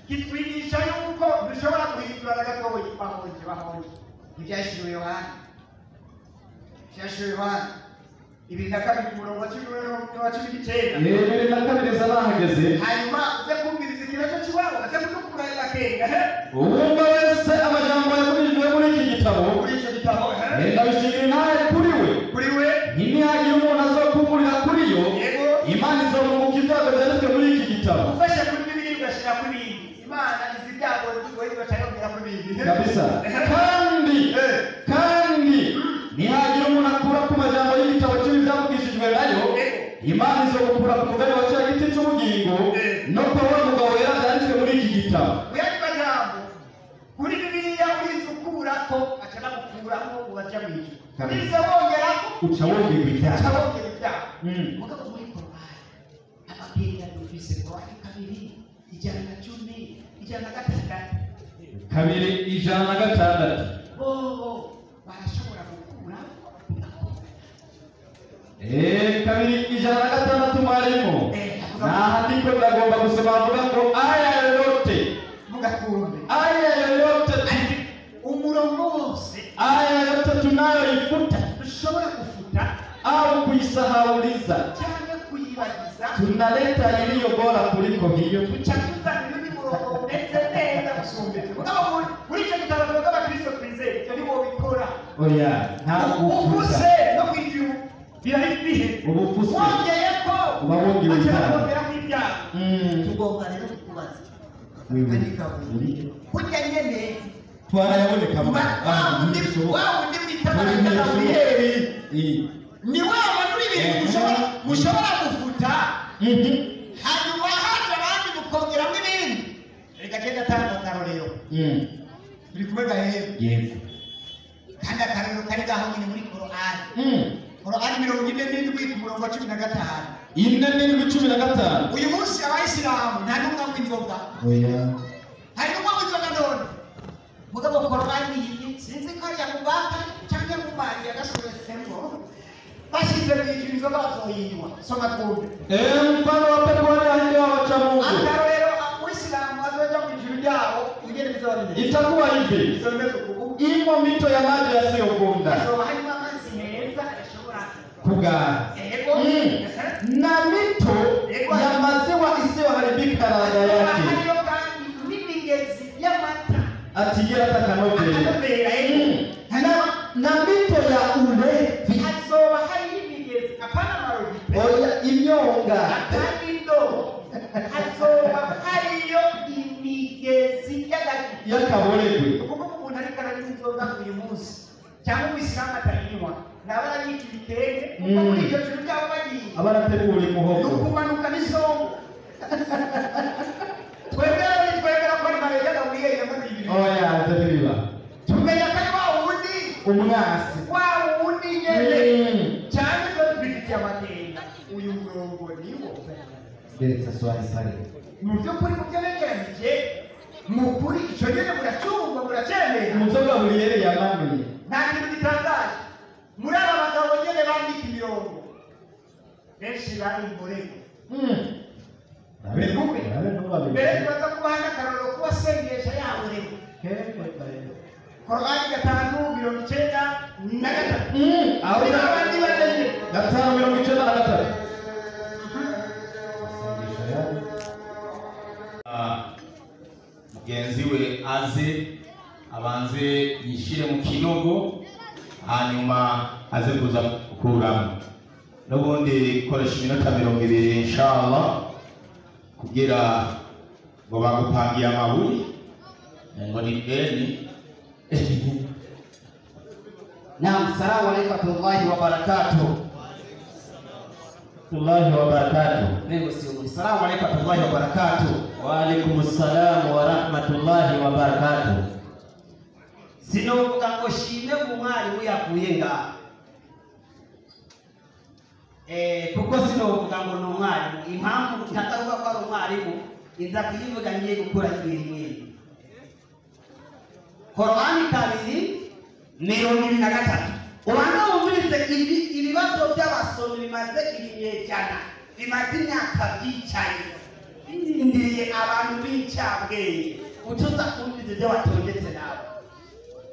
kitwigisha yuko dushobora guhindura na gatoya. Bahonje bahonje ibyashyiriwe Yohana, ibyashyiriwe Yohana 22 umurongo wa 19. 22 nahageze. Hanyuma uze kumviriza ikibazo cy'iwabo, aze kudukura ayo makenga. Uwumva wese amajambo yavugijwe muri iki gitabo, Muri icyo gitabo ndabishingira intahe kuri we, kuri we, ntihagire umuntu azokumurira kuri yo, Yego. Imana izomunguka ibyago byanditswe muri iki gitabo. Ufashe kuri Bibiliya ugashyira ku bindi, Imana izi ibyago bigoye ugaca yongera ku bindi. Kabisa. Kandi kandi nihagira umuntu akura ku majambo y'igitabo cy'ibi byavugishijwe nayo, Imana izogukura ku mugani wa cya giti cy'ubugingo no kwa wa mugabo wera byanditswe muri iki gitabo. Mu yandi majambo, kuri Bibiliya urinze ukurako aca bagukuramo ubaja mu ijuru, Kabisa. urinze wongerako uca wongerwa ibyaha. Uca wongera ibyaha. Mugabo muri Korani 110, 106. 206. Bobo barashobora gukura 206 mwalimu. Na handiko ndagomba gusoma avuga ngo aya yoyote mugakumbe aya yoyote umurongo wose aya yote tunayoifuta dushobora kufuta au kuisahauliza cyangwa kuyibagiza tunaleta iliyo bora kuliko hiyo. Tuca tuzana undi murongo umeze neza gusumba ibyo. Mugabo muri icyo gitabo tuvuga abakristo twizeye ibyo nibo bikora. Oya, nta ufuse no kwijuru birari bihe ubufuse wongeye ko uba wongewe ibyaha ibyaha. Tugomba rero kukubaza kurya nyene twarayaboneka wa wundi mwita Gaburiyeli ni wa wundi ibintu mushobora gufuta hanyuma haje abandi mukongeramo ibindi. Reka genda tanga akarorero turi kumwe gahembe. Yego. Kandi akarorero kari ngaho nyine muri Korani. Korani 47 ku murongo wa 15. 47 15. Uyu munsi abayisilamu nta n'umwe anywa inzoga. Oya. Hari n'umwe anywa inzoga none. Mugabo Korani iyi sinzi ko ari Abubakar cyangwa Umar yagasohetsemo. Bashize mu ijuru inzoga bazoyinywa. Soma twumve. Mfano wa pepo wale wacha Mungu. Akarorero Uislamu azoja mu ijuru ryabo ingene bizoba bimeze. Itakuwa hivi. Bizoba bimeze uku. Imo mito ya maji yasiyogunda. Hazoba harimo amazi meza ashobora kugara. Yego. Na mito ya maziwa isiyoharibika ladha yake. Hariyo kandi n'imigezi y'amata. Atigira atakanovera. Na mito ya ulevi. Hazoba hariyo imigezi apana amarobi. Oya imyonga. Apana indobo. Hazoba hariyo imigezi y'akaboregwe. Kuko umuntu ariko aranywa inzoga uyu munsi cyangwa umuyisilamu atayinywa naba arabika ibitenge kuko muri iryo joro ryabo bagiye aba arategura umuhogo ni ukumanuka n'isongo. Twebwe rero ntitwemera ko ari Mariya Gaburiyeli yamanuye ibintu. Oya ntibiba. Tumenya ko ari wa wundi umwasi wa wundi nyene cyane twe tubifitiye amakenga. Uyu murongo niwo ndetse swali sare mu by'ukuri mu byo begeranije mu kuri icyo nyene muracyumva muracyemera. Mu byo Gaburiyeli yamanuye nta kintu gitangaje. Muri aba bagabo nyene bandika imirongo benshi bari imborego. Mbere tubaza kubaha n'akarorero kubasengesha yaborewe. Korani 5:93. Aho abandi bagenye 5:93. Mugenzi we aze abanze yishire mu kinogo hanyuma aze kuza gukuramo. N'ubundi koresha iminota 20 inshallah kugira ngo bagupangiye amabuye ngo ni deni. Naam, salamu alaykum warahmatullahi wabarakatuh. Warahmatullahi wabarakatuh. Nengo sio. Salamu alaykum warahmatullahi wabarakatuh. Wa alaikumussalam wa rahmatullahi wa barakatuh. Sinovuga ngo shime umwarimu yavuye ngaha. Kuko sinovuga ngo ni umwarimu. Impamvu ntatavuga ko ari umwarimu inza kuyivuga ngiye gukora ibintu. Korani 2:23. Ubanza wumvirize ibibazo by'abasomi bimaze ibinyejana bimaze imyaka byicaye birindiriye abantu b'incabwenge ucuza kumviriza ibyo watondetse nawe.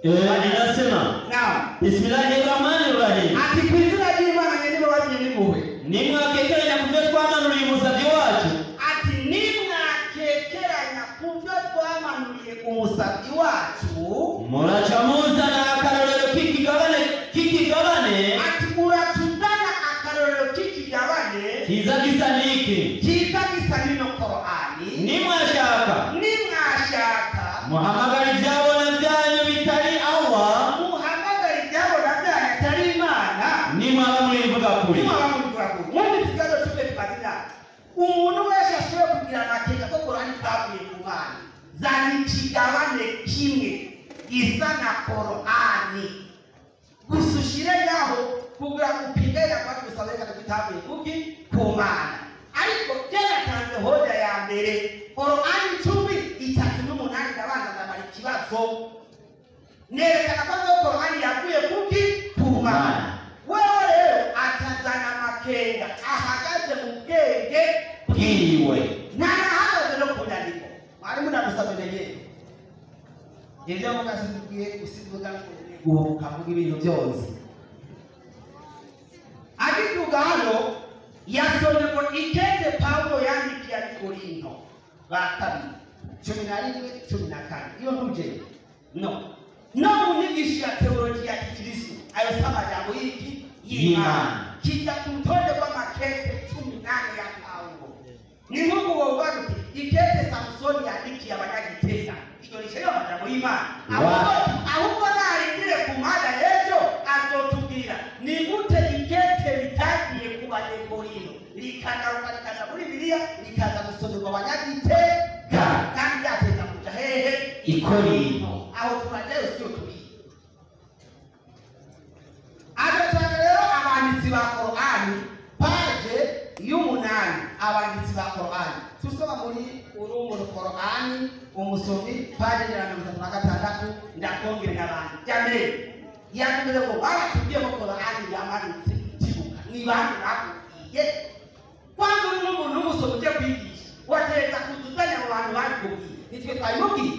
Inasema naam, Bismillahirrahmanirrahim. Ati ku izina ry'Imana nyene imbabazi nyene impuhwe. Nimwakekeranya ku byo twamanuriye umusabyi wacu. Ati nimwakekeranya ku byo twamanuriye umusabyi wacu. Muraca muzana akarorero k'ikigabane k'ikigabane. Ati uratuzana akarorero k'ikigabane kiza gisa n'iki? Kiza gisa n'ino Korani. Nimwashaka. Nimwashaka. Muhamagara ibyabona byanyu bitari Allah. Muhamagara ibyabona byanyu atari Imana. Nimwaba murivuga kuri. Nimwaba murivuga kuri. Mwumvise ikibazo cy'ibyo tumaze. Umuntu wese ashobora kugira amakenga ko Korani itavuye ku Mana. Zana ikigabane kimwe gisa na Korani. Gusa ushire ngaho kugira ngo upige yakwa gusa reka tutavuye kuki ku Mana. Ariko je natanze hoja ya mbere Korani 10:38 ndabanza ndamara ikibazo nerekana ko Korani yavuye kuki ku Mana. Wewe rero atazana amakenga ahagaze mu bwenge bwiwe ntanahagaze no ku nyandiko. Mwarimu ndagusabye ibyo mukasigiye usivuga guhubuka kavuga ibintu byose. Akivuga hano yasomye ngo ikete Pawulo yandikiye Abikorinto ba kabiri 11:14 iyo ntuje no mu nyigisho ya teologiya ya Gikristo ayo si amajambo y'iki y'Imana kijya ku rutonde rw'amakete 18 ya Pawulo. Ni nk'ubu wovuga uti ikete Samusoni yandikiye abanyagitega iryo rishyiraho amajambo y'Imana. Ahubwo narindire ku mpanda y'ejo azotubwira ni gute ikete ritagiye ku Banyekorinto rikagaruka rikaza muri Bibiliya rikaza gusomerwa abanyagitega kandi ryateza kuja hehe Ikorinto. Aho turajyayo siyo turi. Agatanga rero abanditsi ba Korani paje y'8 abanditsi ba Korani tusoma muri urumuri Korani umusomi paje 36 ndakongera n'abandi jamani yakubwira ngo baratubwiye ko Korani yamanutse itibuka ni bande bakubwiye kwanza uri nk'umuntu w'umusomi uje kwigisha watereza kuzuzanya mu bantu babikubwiye nitwe twabimubwiye.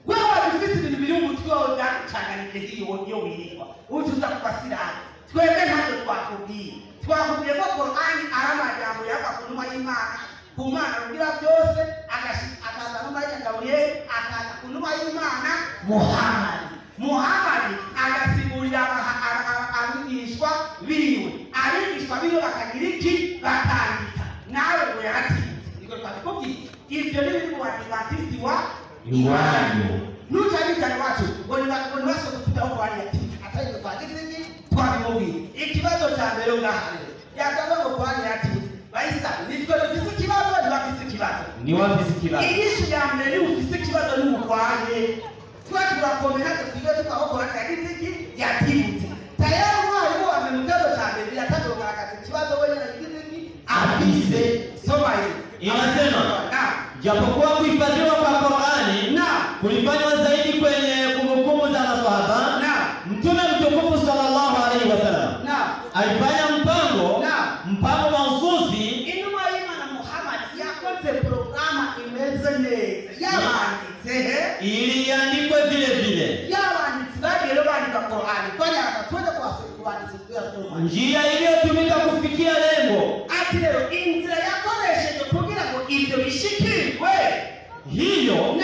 Wewe wabifite ibintu biri mu mutwe wawe byagucanganije hiyo iyo wirirwa ucuza ku basiramu. Twebwe ntabyo twakubwiye twakubwiye ko Korani ari amajambo yava ku ntumwa y'Imana ku Mana rugira byose akaza no marayika Gaburiyeli akaza ku ntumwa y'Imana Muhamadi. Muhamadi agasigurira abigishwa biwe abigishwa biwe bakagira iki bakandika nawe ngo yaratsinze niko twabikubwiye. Ibyo ni biri mu Badiventisti wa iwanyu nucabitane wacu ngo nibaso kutugaho Korani yatsinze atari twagize iki twabimubwiye. Ikibazo cya mbere ngaha rero yakavuga ngo Korani yatsinze bayisa nitwe dufise ikibazo ntibafise ikibazo niwafise ikibazo. Inyishu ya mbere ni ufise ikibazo n'umurwaye tuba turakomera twige tukaho Korani yagize iki yatibutse tayari umwarimu wa mbere mu kibazo cya mbere yatangiye kugaragaza ikibazo wenyine yagize iki afise. Soma hiyo Inasema japokuwa kuhifadhiwa kwa Korani kulifanywa zaidi kwenye kumbukumbu za maswahaba, Mtume mtukufu sallallahu alaihi wasallam alifanya mpango mahususi. Intumwa y'Imana Muhammad yakoze programa imeze neza yabanditse ili iandikwe vile vile yabanditsi bagiye bandika Korani fanya akatwende kubanditsi kuya njia iliyotumika kufikia lengo. Ati rero inzira yakoreshejwe kugira ngo ibyo bishikirwe hiyo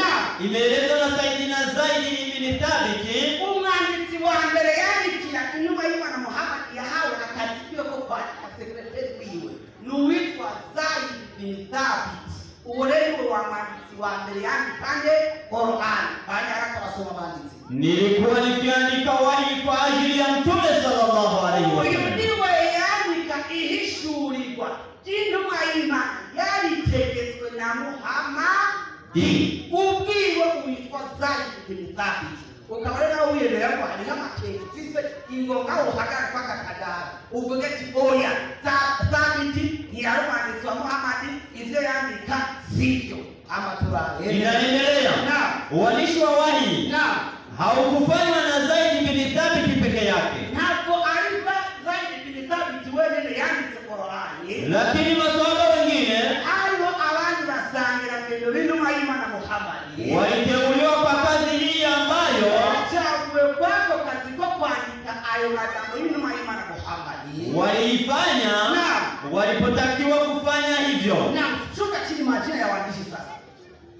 imeelezwa na Saidina Zaidi ibn Thabit. Umwanditsi wa mbere yandikira intumwa y'Imana Muhammad yahawe akazi kiwe ko kwandika sekreteri wiwe ni uwitwa Zaidi bin Thabit. Uwo rero niwe wa mwanditsi wa mbere yandikanye Korani banyaraka basoma banditsi nilikuwa nikiandika wahi kwa ajili ya Mtume sallallahu alaihi uyu wasallam. niwe yandika ihishurirwa ry'intumwa y'Imana yaritegetswe na Muhammad ubwiwe witwa Zaidi bin Thabit. Ukaba rero nawe wiyemera ko hariho amakenga ufise ingonga uhagarara kw'aka kadara uvuge ati oya Thabiti ntiyari umwanditsi wa Muhammad ivyo yandika sivyo. Amaturare Inaendelea uandishi wa wahi haukufanywa na Zaidi bin Thabit peke yake, ntabwo ari Zaidi bin Thabit wenyine yanditse Korani, lakini maswahaba wengine hariho abandi basangira ngendo b'intumwa y'Imana Muhammad waliteuliwa kwa kazi hii ambayo bacaguwe kwako kazi ko kwandika ayo magambo y'intumwa y'Imana Muhammad waliifanya walipotakiwa kufanya hivyo. Shuka chini majina ya waandishi sasa.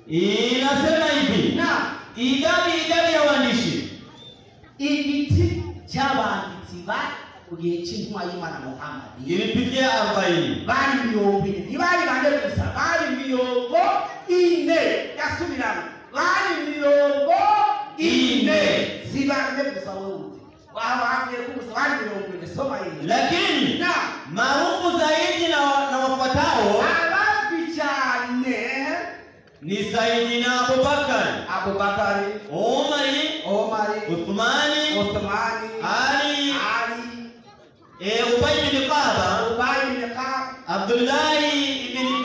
Inasema hivi idadi ya waandishi igiti cy'abanditsi ba mu gihe cy'intumwa y'Imana Muhammad ilifikia 40. Bari 40 ntibari bane gusa bari 40 yasubiramo bari 40 si bane gusa wewe wabaambie kugusa bari 40 soma hii. Lakini maarufu zaidi na wafuatao abazwi cyane ni Saidina Abubakar, Omari, Uthmani, Ali, Ubay bin Ka'b, Abdullahi ibn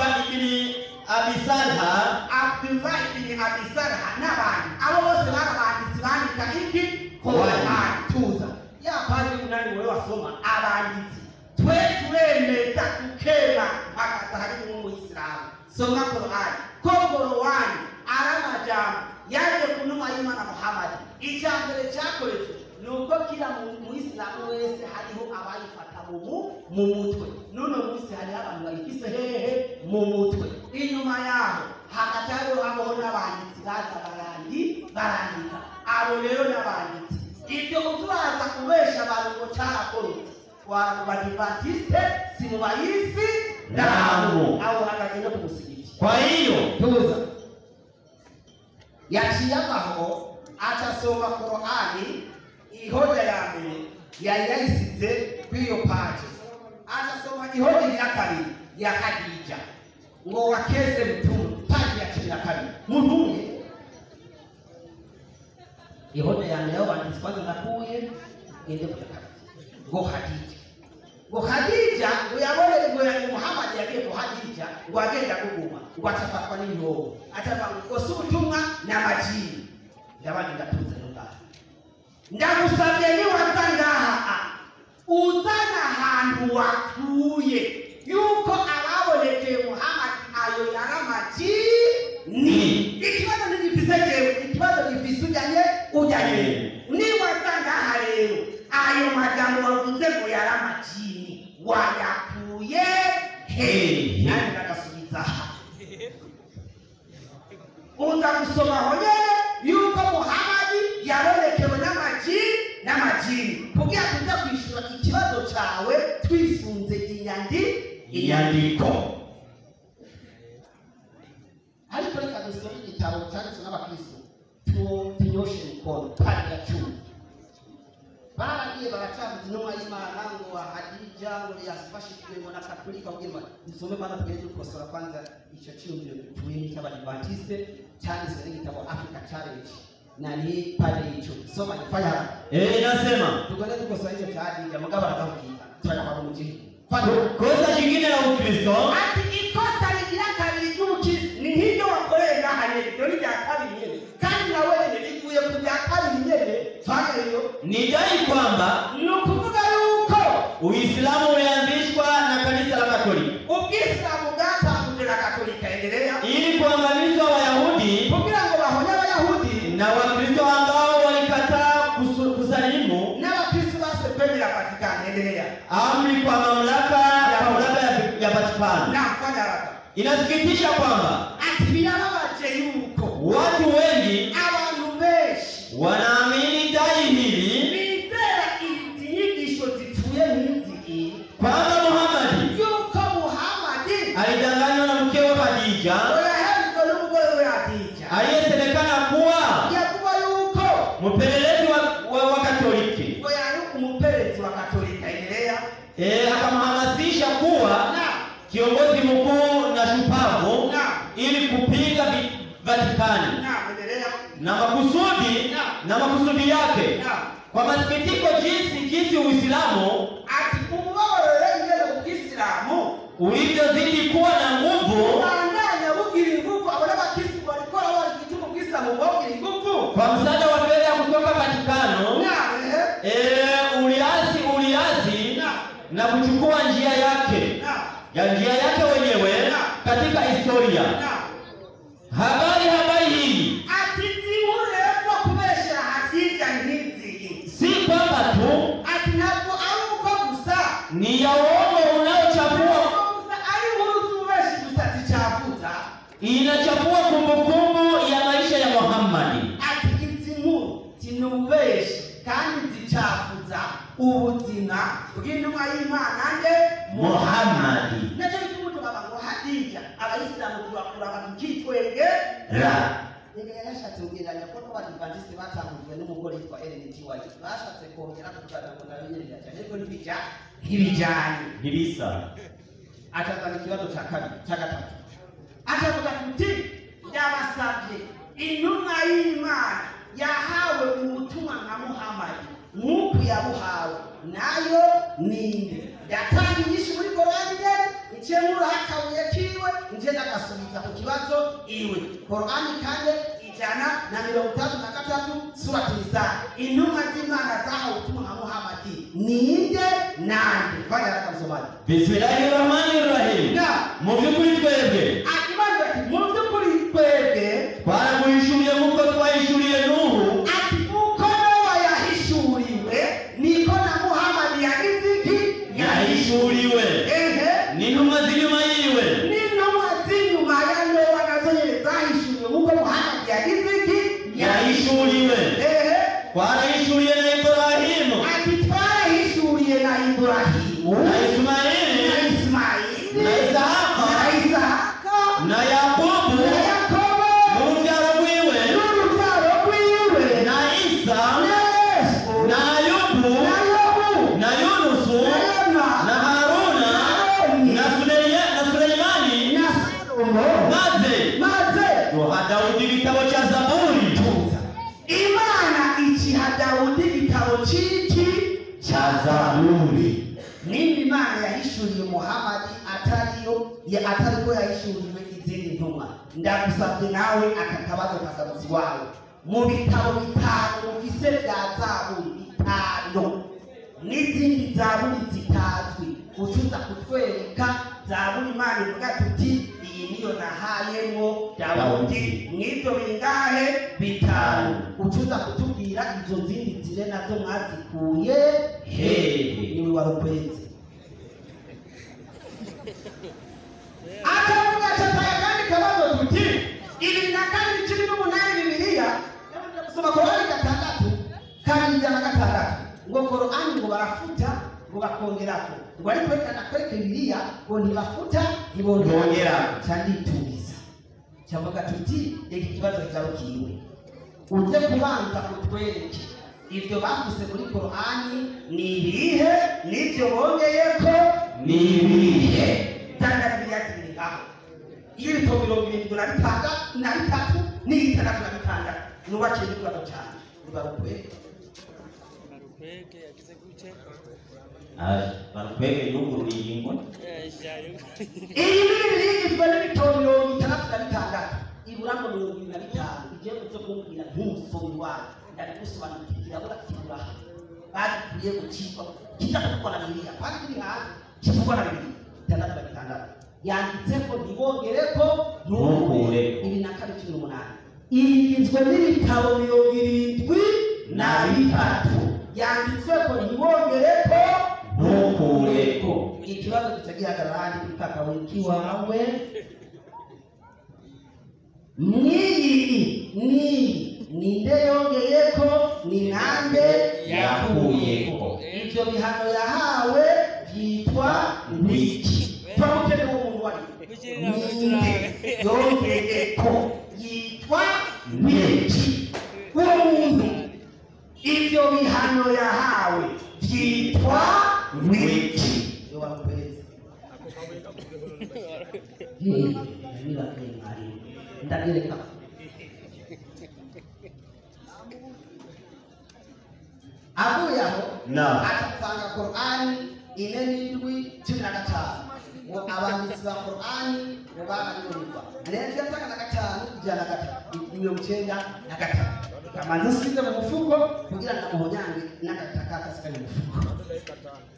Abi Salha, Abdullah ibn Abi Sarha n'abandi, abo bose bari abanditsi bandika iki? Korani. Tuza ya paji 8 wewe wasoma abanditsi, twe turemeza tukema mpaka hari n'umuyisilamu. Soma Korani ko Korani ari amajambo yaje ku ntumwa y'Imana Muhammad. Icya mbere cyakoretse ni uko kila muyisilamu wese hariho abayifata mu mutwe. N'uno munsi hariho abantu bayifise hehe? Mu mutwe. Inyuma yaho hagati hariho habaho n'abanditsi baza barandika. Abo rero n'abanditsi, ibyo uturaza kubesha abantu ngo cyarakorotse, twara mu Badivantiste si mu Bayisilamu. Aho hagati no kumusigiti. Kwa hiyo tuza yaciye abaho acasoma Korani ihoja ya mbere yari yayisize kw'iyo paji, acasoma ihoja ya kabiri ya Khadija ngo wakeze mtume, paji ya 12 muntu ihoja ya mbere banditse kwanza ndakuye ngende ku kabiri ngo Khadija, ngo Khadija ngo yabone ngo Muhammad yagiye ku Khadija ngo agenda kuguma ngo acafatwa n'inyobo, acavuga ngo si ubutumwa n'amajini. Ndabandi ndatunze ngaha, ndagusabye niwaza ngaha uzana ahantu watuye yuko ababonekeye Muhammad ayo yari amajini. Ikibazo ntigifise jewe, ikibazo gifise ujyanye. Niwaza ngaha rero ayo magambo wavuze ngo yari amajini wayakuye hehe? Nanjye ndagasubiza aha, uza gusoma aho nyene yuko Muhammad yabonekewe n'amajini kugira tuze kwishura ikibazo cawe twisunze inyandiko. Ariko reka dusome igitabo cyanditswe n'abakristo tunyoshe mikono, paji ya 10. Baragiye baracavuza intumwa y'Imana ngo Hadija ngo yafashijwe ngo na Katolika kugira ngo dusome kwanza tugende gukosora kwanza icyo cyumviro gipfuye cy'Abadivantiste cyanditswe n'igitabo Africa Challenge na ni pale hicho. Soma fanya haraka. Inasema tugende tukosora hicho cha Hadija mugabo arakubwira turajya mu gihe. Kosa jingine la Ukristo, ati ikosa rigira kabiri ry'ubukristo ni nk'iryo wakoreye ngaha nyene, iryo ni rya kabiri nyene, kandi nawe nyene riguye ku rya kabiri nyene. Fanya ni dai kwamba ni ukuvuga yuko Uislamu ulianzishwa na kanisa la Katoliki, Ubwisilamu bwatangujwe na Katolika, endelea, ili kuangamiza Wayahudi kugira ngo bahonye Abayahudi na Wakristo ambao walikataa kusalimu n'Abakristo base kwemera Vatikani, endelea, amri kwa mamlaka ya Vatikani. Na fanya haraka. Inasikitisha kwamba ati birababaje yuko watu wengi abantu benshi wanaamini dai hili bizera izi nyigisho zipfuye nk'izi kwamba Muhammad yuko Muhammad alidanganywa na mkewe Khadija yahenzwe n'umugore we Khadija aliyesemekana kuwa yavuga yuko mpelelezi wa Katoliki, ngo yari umupelelezi wa Katolika, endelea, akamhamasisha kuwa na kiongozi mkuu na shupavu na ili kupinga Vatikani na endelea, na makusudi yake. Na kwa masikitiko jinsi Uislamu ati umubabaro rero ingene Ubwisilamu ulivyozidi kuwa na nguvu ubandanya bugira ingufu, abo n'abakristo barikora bari igituma Ubwisilamu bwogira ingufu kwa msaada wa fedha kutoka Vatikano, na uliasi na kuchukua njia yake na ya njia yake wenyewe katika historia. Na Habari hii ati zimurevo kubeshera Hadija nk'izi si kwamba tu ati ntabwo ari uko gusa ni ya uongo unaochafua, gusa ari inkuru z'ububeshi gusa zicafuza, inachafua kumbukumbu ya maisha ya Muhammad. Ati izi nkuru zinubeshi kandi zicafuza ubuzima bw'intumwa y'Imana nde Muhammad. Nacyo bituma tugaba ngo Hadija Abayisilamu turakuraba tukitwenge ra Reka yarashatse kugereranya ko n'Abadivantisite batangujwe n'umugore yitwa Ellen G. White, bashatse kongera kuvuga ngo nayo nyene birajanye ariko ntibijanye, ntibisa. Atazana ikibazo cya kabiri cya gatatu, atavuga ati ndabasabye intumwa y'Imana yahawe ubutumwa nka Muhammad nk'uko yabuhawe nayo ninde? Yatanga inyinshi muri Korani nyene, iciye ikibazo iwe. Korani kane 163 surati Nisa. Intumwa z'Imana zahawe ubutumwa nka Muhammadi ninde nande? Fanya haraka msomaji. Bismillahirrahmanirrahim. Na Mu by'ukuri twebwe Imana ati mu by'ukuri twebwe twaraguhishuriye nk'uko twahishuriye Nuhu, ati uko Nowa yahishuriwe niko na Muhammadi yagize iki? Yahishuriwe Ehe. n'intumwa z'inyuma yiwe. N'intumwa z'inyuma ya Nowa nazo nyene zahishuriwe nk'uko Muhammadi yagize iki? Yahishuriwe. Ehe. Twarahishuriye na Ibrahimu Ati twarahishuriye na Ibrahimu na na Ismaili Ismaili na Isahaka na Isahaka na Yakobo na Yakobo n'urubyaro rwiwe n'urubyaro rwiwe na Isa na Yesu na Ayubu na Yobu na Yunusu na Yona na Haruna Aroni na na Suleimani na Salomo maze maze duha Dawudi igitabo cya Zaburi. tuza Imana ikiha Dawudi igitabo c'iki? Cya Zaburi. Nimba Imana yahishuriye Muhammadi atariyo ya atariko yahishuriwe izindi ntumwa, ndagusabye nawe aka kabazo kagarutsi wawe mu bitabo bitanu mufise bya Zaburi bitanu n'izindi zaburi zitazwi, ucuza kutwereka zaburi Imana ivuga tuti iyi niyo nahayemwo Dawudi mw'ivyo bingahe? Bitanu. Ucuza kutubwira izo zindi zire nazo mwazikuye hehe? Niwe warukwezi akavuga ati akandi kabazo tuti 22:18 Bibiliya yavuze gusoma Korani 6 206 ngo Korani ngo barafuta ngo bakongerako, ngo ariko reka nakwereke Bibiliya ngo ntibafuta ntibongera. Canditubiza cyavuga tuti reka ikibazo kigarukiwe uze kubanza utwereke ibyo bavuse muri Korani ni ibihe n'ibyo bongeyeko Ni ibihe. Tanga Bibiliya zibiri ngaho iyo ibitabo 76 n'itandatu na 6 nubakiye n'ikibazo cyane nibarukwereke. Barukwege yagize gute? Barukwege yugururiye ingwe. Iyi bibiri igizwe n'ibitabo 66 iburamo 25 igiye kuza kumbwira nk'umusomi wayo ndabigusobanurira kirabura kibura bagikuye mu kigo kijya kuvugwa na Bibiliya kandi kiri hanze kivugwa na Bibiliya 66 yanditse ko ntibongereko Ntukureko. 22:18 igizwe n'ibitabo 73 yanditswe ko ntibongereko Ntukureko. Ikibazo kica gihagarara handi kuri kakawe kiwawe mw'iyi n'iyi ninde yongeyeko ni nande Yakuyeko. Ivyo bihano yahawe vyitwa wiki twamukeneye uwo muntu wari ninde yongeyeko yitwa wiki uwo muntu ivyo bihano yahawe vyitwa wiki yo wakwezi ndabyereka avuye aho Na. atasanga Korani 4:7:15 ngo abanditsi ba Korani ngo barabibonirwa rero yatanga na 5 193 kamanza nsize mu mufuko kugira ngo muhonyange n'agataka kasigaye mu mufuko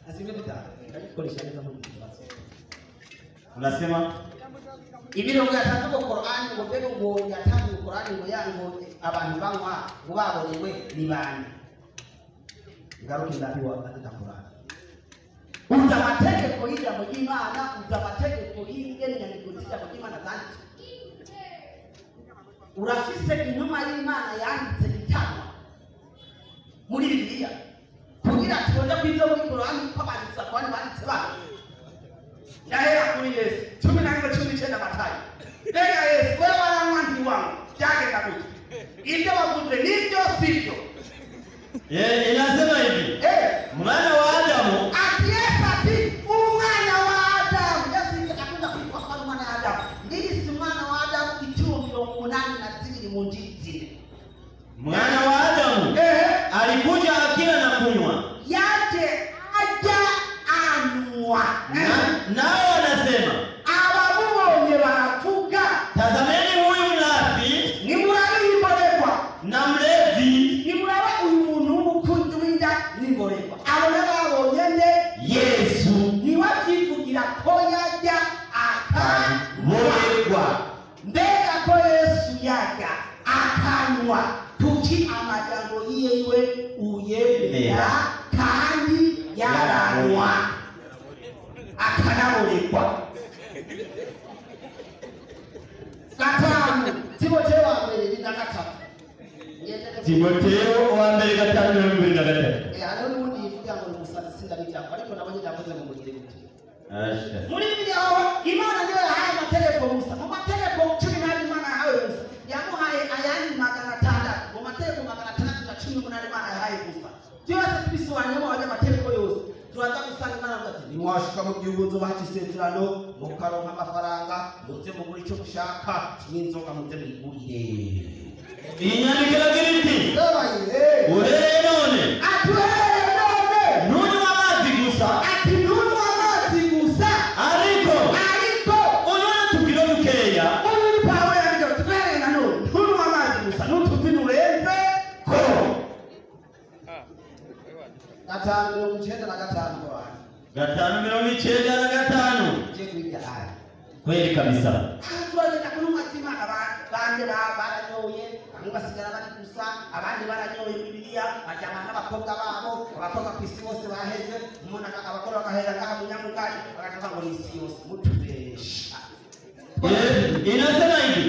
asibe bitanu ndabikoresha neza mu kibazo. Unasema Imirongo yatanze ngo Korani ngo mbega ngo yatanze Korani ngo ya ngo abantu banywa ngo babonewe ni bande? Ngaruke ndabiwa andika Korani uza amategeko y'ijambo ry'Imana, uza amategeko y'ingene inyandiko z'ijambo ry'Imana zanditswe, urafise intumwa y'Imana yanditse itangwa muri Bibiliya kugira tubone ko ivyo muri Korani ko abanditsi ba Korani banditse babo. Ndahera kuri Yesu 11:19 Matayo. Mbega Yesu wewe waranywa ntiwanywa byagenda gute? Ibyo bavuze nibyo sibyo? Inasema hivi mwana wa Adamu Ati Yesu ati umwana wa Adamu. Yesu akunda kwitwa ko ari umwana wa Adamu. Ndiyise umwana wa Adamu ituro 82 mu njiri zine. Mwana wa Adamu alikuja akila na kunywa, Yaje ajya anywa. Nao wanasema Abamubonye baravuga tazameni Akanwa kuki amajambo yiwe uyemera kandi yaranwa akanaborekwa. 5 Timoteyo wa mbere 3. Timoteyo wa mbere 5:23. Hariho n'ubundi yivuga ngo ni umusazi sindabijambo ariko nabonye ndavuze ngo mugire gute. Asha. Muri Bibiliya aho Imana niyo yahaye amategeko Musa. Mu mategeko 12 Imana yahawe Musa, yamuhaye ayandi 600. Mu mategeko 618 Imana yahaye Musa. Byose tubisobanuyemo abanyamategeko yose. Turaza gusanga Imana avuga ati nimwashika mu gihugu nzobaha isezerano mukaronka amafaranga muze mugure icyo mushaka n'inzoga muze mwigurire. Inyandiko iragira iti uhereye none Ati uhereye none ntunywe amazi gusa, ati ntunywe amazi gusa, ariko ariko unywe n'utubwiro dukeya. Uyu ni Pawulo yandika ati uhereye na none ntunywe amazi gusa n'utuvino urenze ko. 5:95 Korani. 5:95. Je kwiga haya. Kweli kabisa. Aha turagenda kunywa Imana bande baranyoye, bamwe basigara bari gusa, abandi baranyoye Bibiliya, bajyana n'abakobwa babo, abakobwa ku isi bose baheze, umuntu abakobwa bagahera ngaha mu Nyamugari, bagaca ngo ni isi yose mutubesha. Inasema hivi.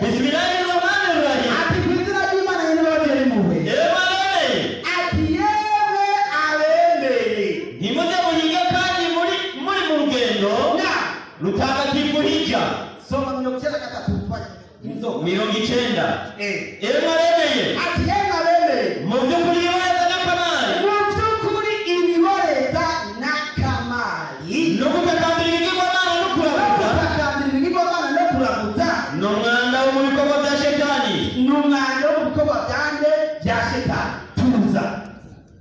Bismillahirrahmanirrahim. Ati ku izina ry'Imana nyene impuhwe. Yewe abemeye. Ati yemwe abemeye. Ntimuze muhinge kandi muri mu rugendo rutagatifu hija. Soma 93 tufanye inzoga. 90. Yemwe abemeye. Ati yemwe abemeye. Mu by'ukuri ibiboreza n'akamari. Mu by'ukuri ibiboreza n'akamari. No gutakambira ibigirwamana no kuraguza. Gutakambira ibigirwamana no kuraguza. Ni umwanda wo mu bikorwa bya shetani. Ni umwanda wo mu bikorwa byande bya shetani. Tuza.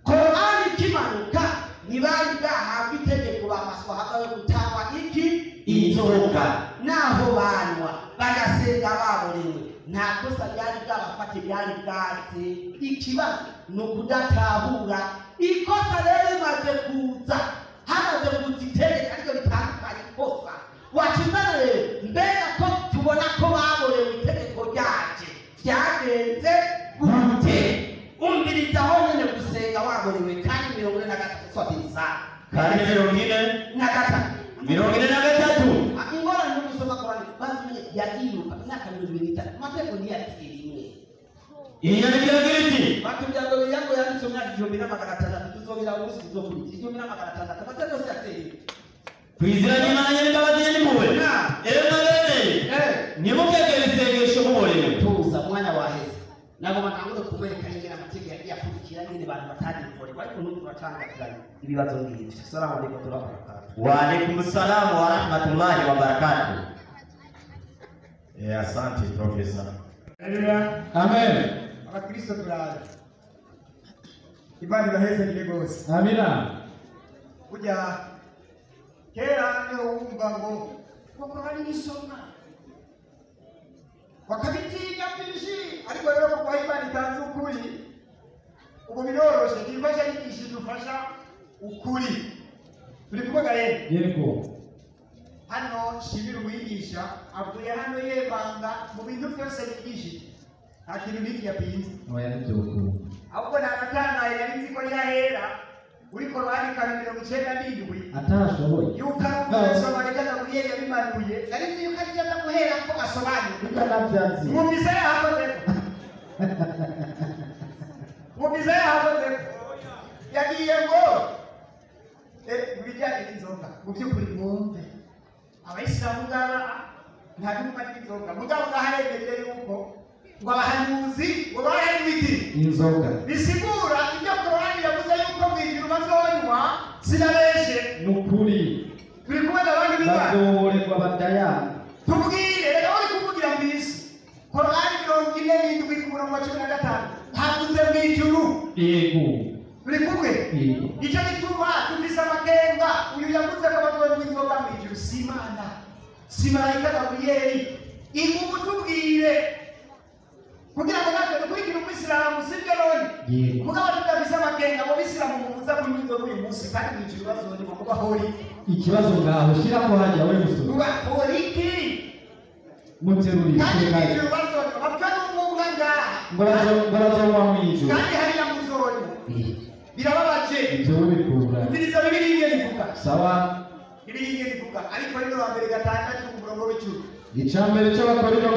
Korani ikimanuka ntibari bwahabwe itegeko ba maswahaba yo gutangwa iki inzoga. Naho banwa bagasenga baborewe nta kosa ryari bwabafate ryari bwatse. Ikibazo ni ukudatahura. Ikosa rero rimaze kuza, hamaze kuza itegeko ariko ritandukanye ikosa. Wakizana rero mbega ko tubona ko baborewe itegeko ryaje byagenze gute? Umviriza aho nyine gusenga waborewe kandi 43 swabiriza. Kandi 43. Ingorane yo gusoma Korani bazimenye yagiruka imyaka 23 amategeko ntiyatiriye rimwe. Inyandiko iragira iti batubwira ngo Bibiliya ngo yanditse mu myaka 1600 tuzobira umunsi tuzokurikira 1600 amategeko yose yateye. Ku izina ry'Imana nyir'imbabazi n'impuhwe. Emwe abemeye. Ntimukegere isengesho muborewe. Tuza umwanya waheze. Nagomba ntangure kubereka ingene amategeko yagiye akurikira ingene abantu batagikorerwa ariko n'ubu turacangatiranye ibibazo ngibyo. Salamu alaikum warahmatullahi. Wa alaikum salam wa rahmatullahi wa barakatuh. Asante Profesa. Amen. Abakristo turabe. Imana ibahezagire rwose. Amina. Burya kera niho wumva ngo Korani nisoma bakabitinya byinshi, ariko rero kuko Imana itanze ukuri ubu biroroshe, ntifasha yigisha idufasha ukuri. Turi kuvuga rero yego hano nshimira umwigisha avuye hano yebanga mu bintu byose yigishije nta kintu n'iki yapinze. Oya ntibyokunda. Ahubwo nanatangaye nari nzi ko yahera uri Korani 97 atashoboye yuko arasoma reka Gaburiyeli yabimanuye, nari nzi yuko aribyo aza guhera ko asobanura. Bitanabyanze. Mwumvise yahakozeko. Mwumvise yahakozeko. Yagiye ngo mu bijyanye n'inzoga mu by'ukuri mwumve abayisilamu ngaba nta n'umwe anywa inzoga, mugabo ngaharemeje yuko ngo abahanuzi ngo baranywa iki inzoga, bisigura ibyo Korani yavuze yuko mu ijuru bazonywa sinabeshe. Ni ukuri. Turi kumwe n'abandi b'Imana bazoborerwa badayana. Tubwire reka uri kuvugira mu isi. Korani 47 ku murongo wa 15 havuze mu ijuru. Yego. Turi kumwe. Yego. Nicyo gituma dufise amakenga. Uyu yavuze ko bazonywa inzoga mu ijuru si Imana, si marayika Gaburiyeli. Ingumu tubwire kugira ngo natwe dukurikire umwisilamu, sibyo none? Yego. Mugabo tudafise amakenga mu bisilamu mubuza kunywa inzoga uyu munsi kandi mu ijuru bazonywa mugahora iki? Ikibazo ngaho shirako hajya we musoro. Mugahora iki? Muteruri Kandi mu ijuru bazonywa bapfa n'umwuka ngaha. Ngo bazonywa mu ijuru. Kandi hariya muzonywa. Birababaje. Ibyo bikura. Umviriza Bibiliya ingene ivuga. Sawa. Bibiliya ingene ivuga. Ariko rino wa mbere 6 umurongo w'icumi. Icambere c'Abakorinto 6.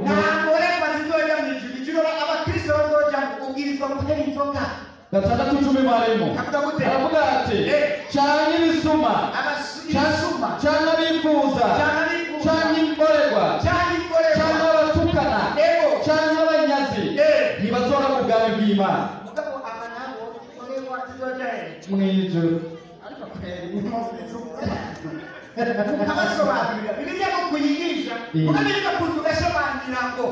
Nta ngorerwa zizoja mu ijuru. Ijuru abakristo bazoja kubwirizwa guhera inzoga. 6:10 mwarimu. Aravuga ati canke ibisuma, canke abifuza, canke imborerwa, canke abatukana, canke abanyazi, ntibazora mu bwami bw'Imana. Mugabo aba nabo imborerwa zizoja mw'ijuru. Ariko kweri ukabasobanurira Bibiliya ngo kuyigisha, ukamenya kuza ugasobanurira ngo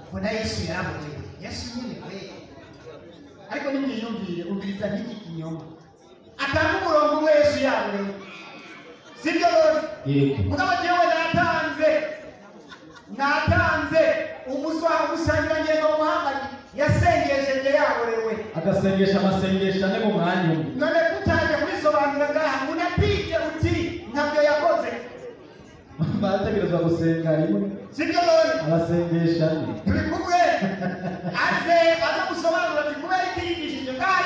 mbona Yesu yarabonewe. Yesu nyine we. Ariko nimwiyumvire, umviriza nk'iki kinyoma. Atanga umurongo umwe Yesu yabonewe. Sibyo rwose? Mugabo jewe natanze umusangirangendo Muhammad yasengesheje yaborewe. Agasengesha amasengesho ane mu mwanya umwe. None kutaje kubisobanura ngaha unapige uti ntabyo yakoze. Barategerezwa gusenga rimwe. Sibyo none? Abasengesha ane. Turi kumwe. Aze aza gusobanura ati kubera iki yigishije ngaha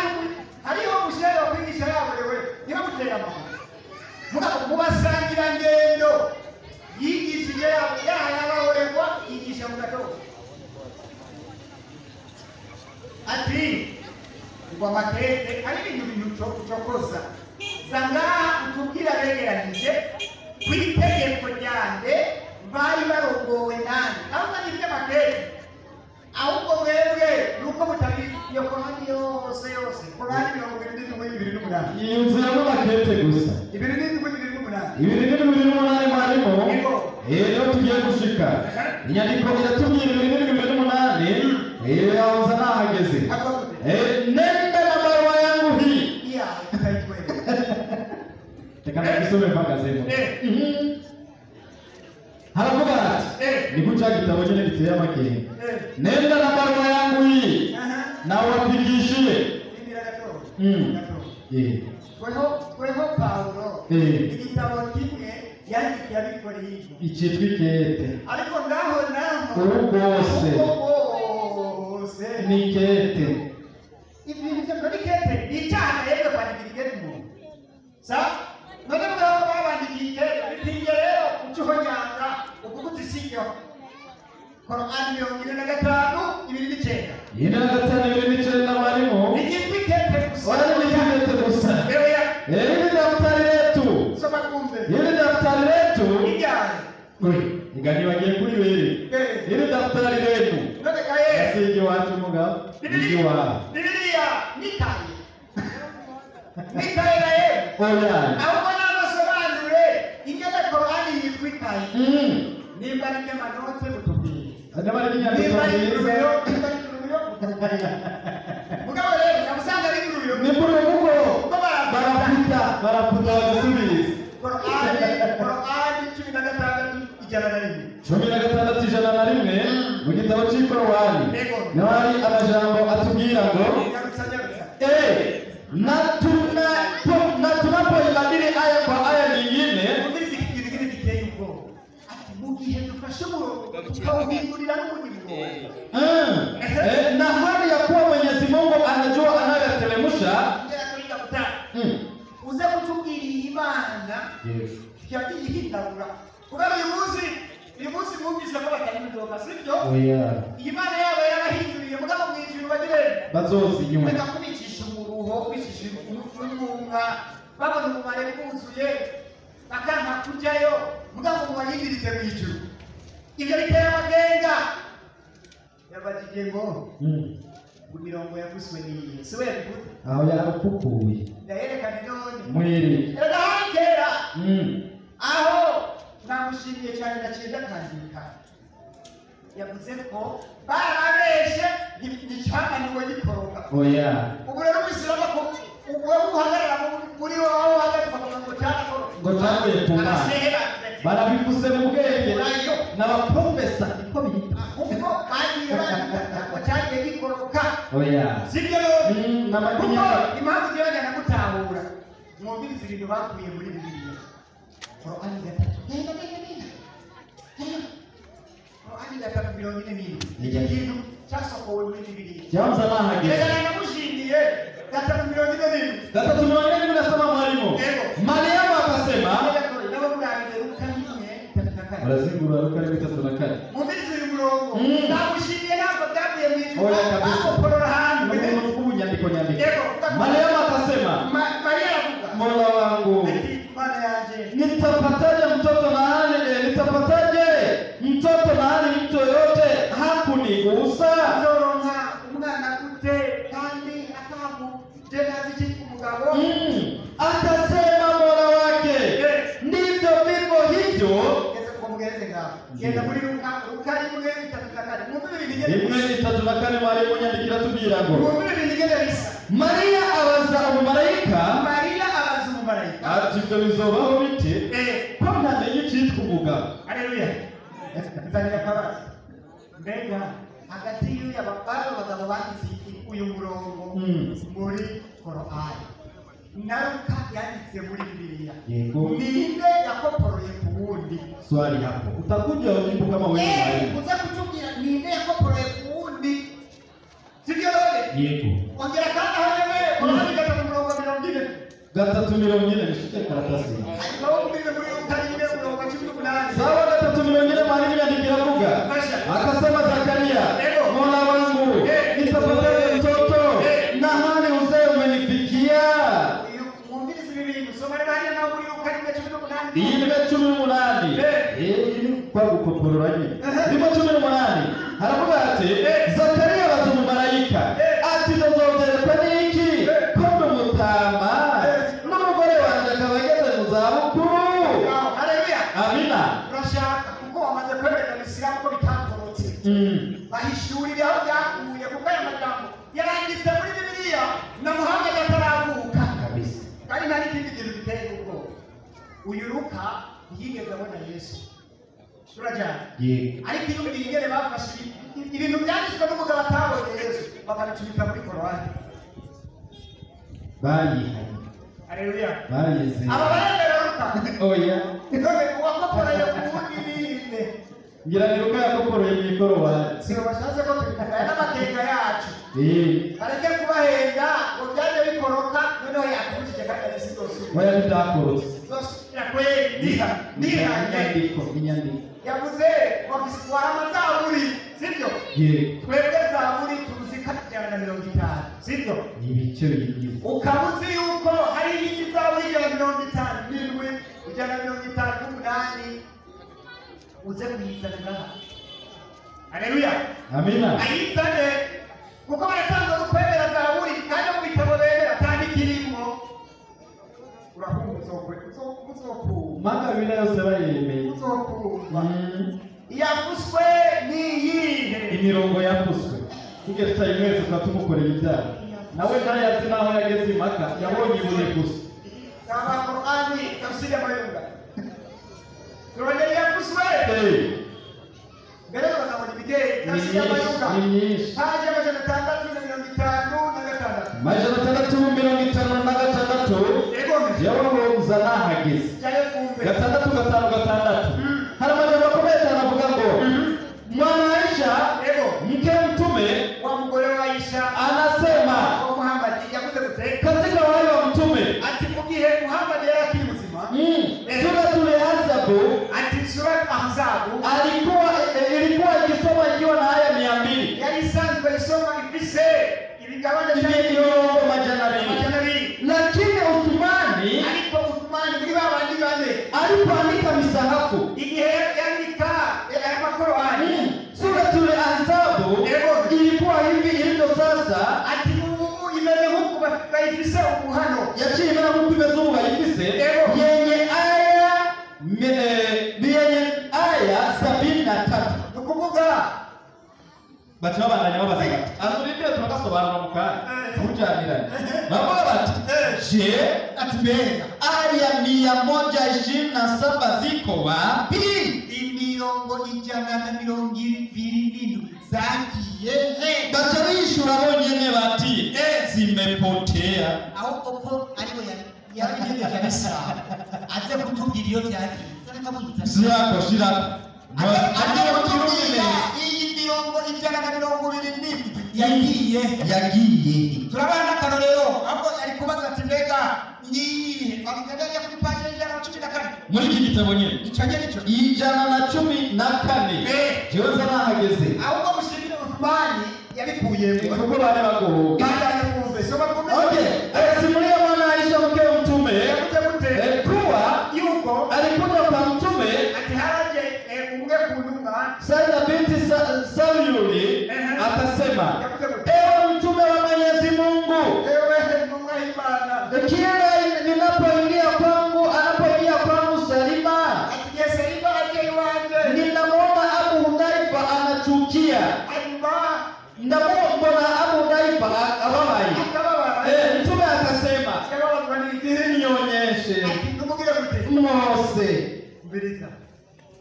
hariho umushere wo kwigisha yaborewe ntibamuteye amahoro. Mugabo mu basangirangendo yigishije yabahoregwa yigisha mu gatondo. Ati ngo amakete ari ibintu ucokoza zangaha utubwira begeranije ku itegeko ryande bari barongowe nande ahubwo ni iby'amakete ahubwo mwebwe nuko mutabizi iyo Korani yose yose Korani 77 yuzuyemo amakete gusa 27 27 mwarimu. Rero tugiye gushika inyandiko iratubwira 27 yahoze nahageze. Nenda na barua yangu hii. Reka ndagisome mpagazemo. Haravuga ati ni kuca gitabo nyine giteye amakenga. Nenda na barua yangu hii na wafikishie. Tweho Paulo igitabo kimwe yandikiye abikorinto icitwa ikete, ariko ngaho naho ubu bwose ni ikete. Ibintu byo muri kete ni icyaha rero kwandikira ikete umuntu. Sa none mugabo babandikiye ikete bitinye rero ucuhonyanga uvuga uti siyo. Korani 45 29. 45 29 mwarimu. Igitwa ikete gusa. Ora ni ikete gusa. Hili daftari letu. Soma kumbe. Hili daftari letu. Ijana. Ngani wagiye kuri wewe. Hili daftari letu. None kaye. Asije wacu mugabo. Iji wa. Bibiliya nitaye. Nitaye naye. Oya. Ahubwo nabasobanure ingene Korani yitwa ikaye. Nimba ari amanote mutubwire. Nimba ari inyandiko nziza. Nimba ari ingurube mutubwire. Mugabo rero namusanga ari ingurube. Ni ingurube kuko baraputa bagasubiza. Korani 16 101. 16 101 mu gitabo cy'ikorowani niho hari amajambo atubwira ngo na tunapoibadili aya kwa aya nyingine. Na hali ya kuwa Mwenyezi Mungu anajua anayoyateremsha. Uze kutubwira Imana yagihindagura kubera uyu munsi mwumvise ko batari inzoga sibyo? Imana yabo yarabahinduriye mugabo mu ijuru bagire bazozinywa reka kubicisha umuruho kubicisha umwunga babona umubare bwuzuye bakanka kujyayo mugabo mubarindirize mu ijuru. Ibyo biteye amakenga. Yabajije ngo imirongo yaguswe n'iyi si we yabivuze aho yarafukuye ndayerekana none mwiri erega hari kera aho namushimiye cyane naciye ndakandika yavuze ko barabeshe nticyananiwe gikoroka. Oya ubu rero umuyisilamu ko wowe uhagarara muri wowe uhagaze ukavuga ngo cyarakoroka ngo cyavuye ku Mana barabivuze mu bwenge n'abaprofesa niko bita ahubwo bagiye bandika ngo cyagiye gikoroka. Oya sibyo rero kuko impamvu njyewe njyana gutahura mwumvirize ibintu bakuye muri Bibiliya. Korani 3 genda genda genda Korani 3 44. Iki kintu cyasohowe muri Bibiliya. Jamza nahageze. Reka namushimiye 347. 347 nasema mwalimu. Mariamu akasema nabo murabire Luka 1:34. Barazingura Luka 1:34. Mumvirize uyu murongo. Ndamushimiye ntabwo byavuye mu ijuru. Oya kabisa. Bakoporora ahantu. Ubunyandiko nyandiko. Yego. Mariamu akasema Maria aravuga. Mola wangu. Ati Mana yanje. Nitapataje mtoto na hali nitapataje mtoto na hali mtu yoyote hakunigusa? Nzoronka umwana gute kandi atamu jenazi cyitwa umugabo. Akasema Mola wake ndivyo vivyo hivyo. Genda muri Luka 1:34. Mwumve ibintu 1:34 mwarimu nyandikira tubwira ngo mwumve ibintu bigenda bisa. Mariya abaza umumarayika. Mariya abaza umumarayika ati ibyo bizobaho bite ko ntamenye icyitwa umugabo? Haleluya. Nzanira akabazo. Mbega hagati y'uyu abagabo banditse uyu murongo muri Korani na Luka yanditse muri Bibiliya, yego ninde yakoporoye ku wundi? Swali hapo utakuja ujibu kama wewe mwalimu. Uza kutubwira ninde yakoporoye ku wundi, sibyo none? Yego. Ongera kandi aho wewe Korani 3:40. 3:40 nishike karatasi. Hanyuma wumvire muri Luka 1:18. Sawa, 3:40 mwalimu yandikira vuga. Akasema Zakaria, Mola wangu nitapataje mtoto na hali uzee umenifikia? Rimwe 18. Kwa gukoporora nyine. 1:18 haravuga ati Zakaria abaza umumarayika ati nzogerekwa n'iki ko ndi umutama n'umugore wanjye akaba ageze mu zabukuru? Haleluya. Amina. Urashaka kuko wamaze kwemerera abisilamu ko bitakorotse. Bahishurira aho byakuye kuko aya magambo yaranditse muri Bibiliya na Muhammad ataravuka. Kabisa. Kandi nta n'ikindi kintu giteye ubwoba. Uyu Luka ntiyigeze abona Yesu. Turajyana. Ariko iyo ingene bafashe ibintu byanditswe n'umugabo atabonye Yesu bakabicumita muri Korani. Barihanye. Haleluya. Bariyizeye. Aba baremera Luka. Oya. None uwakoporeye ku wundi ninde? Ngira ni Luka yakoporoye mu ikorowani. Si bashatse ko tubikataya n'amateka yacu. Bareke kubahenda ngo byaje bikoroka noneho yakubujije kandi ari sinzosubira. Oya bitakorotse. Zosubira kweli. Nihanye. Inyandiko. Yavuze warama zaburi, sibyo? Twebwe zaburi tuzi ko 150, sibyo? Ni ibice bigize. Ukaba uzi yuko hari iyindi zaburi 157, 158, uze kuyizana ngaha. Haleluya. Amina. Ayizane kuko baratanga gukwemera zaburi kandi mu bitabo bemera kandi kirimo. Urahumva uzokumva. Maka Bibiliya yose bayemeye. Uzokumva. Iyavuzwe ni iyihe? Imirongo yavuzwe. Tujye tutayimwese tuba tumukorera ibyaha. Nawe ntayazi n'aho yageze impaka yabonye ibuye gusa. Kama Qur'ani tafsiri ya Mayunga. Turongera iyavuzwe. Mbere bakabona ibigeri tafsiri ya Mayunga. Ni myinshi. Paji 656. 656. Yabonza nahageze. 656. Hari amajambo akomeye cyane avuga ngo mwana Aisha mke mtume wa mugore wa Aisha anasema wa Muhammad yavuze gute katika wale wa mtume ati mugihe Muhammad yari akiri muzima Suratul Ahzab ati Surat Ahzab alikuwa ilikuwa ikisoma ikiwa na aya 200 yari isanzwe isoma ifise ibigabane imirongo 200, lakini Uthmani ariko Uthmani muri babandi bane alipoandika misahafu igihe yandika aya makorani Suratul Ahzab ilikuwa hivi ilivyo sasa ati ubu imeze nk'uko bayifise ubu hano yaciye imera nk'uko imeze ubu bayifise yenye aya yenye aya 73 ni ukuvuga baca babandanya babaza bati azurindire turagasobanura mu kanya tujaniranye bavuga bati je ati mbega aya 127 ziko wapi? Imirongo 127 zagiye he? Baca bishura bonyene bati zimepotea. Aho koko ariwe yarabigendeje abisilamu aze kutubwira iyo byagiye. Shirako shirako aze kutubwira iyi mirongo 127 Yagiye. Yagiye. Turabana akarorero ahubwo ari kubaza ati mbega niyihe bagenda kuri paje 114 Muri iki gitabo nyine. Icyo nyine icyo 114. Jewe nza nahageze. Ahubwo mushimire Uthmani yabikuyemo. Kuko bari bagowe. Bandanye mwumve soma mwumve. Okay, simulia mwana Aisha mke wa mtume kuwa yuko alikuja kwa mtume ati haraje umwe ku ntumwa Saida binti Salyuli akasema, ewe mtume wa Mwenyezi Mungu, ewe ntumwa y'Imana, kila ninapoingia kwangu, anapoingia kwangu Salima, ati Salima aje iwanje, ninamuona Abu Hudhaifa anachukia, ndamubona Abu Hudhaifa ababaye. Mtume akasema, nionyeshe mwose.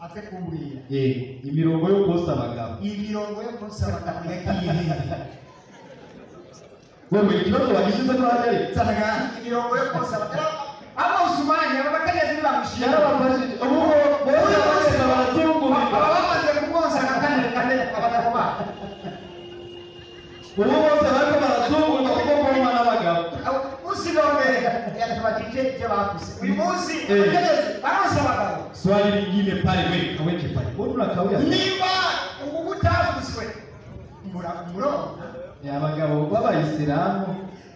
Aze kumbwira Imirongo yo kosa abagabo. Imirongo yo kosa abagabo yagiye. Wewe ikibazo wagishize ko hajari. Sanga imirongo yo kosa abagabo. Abo Usumani aba bakenyezi nibamushira. Yarabafashije. Ubu bose bose barazunguruka. Aba bamaze kumwonsa kane kane abagabo ba. Ubu bose bariko barazunguruka kuko kumwa n'abagabo. Usi none yatubajije ibyo bavuze. Uyu munsi abakenyezi baronsa abagabo. Swali lingine pale wewe kaweke pale. Mbona unakawia? Niba ubu butavuzwe muronka ni abagabo b'abayisilamu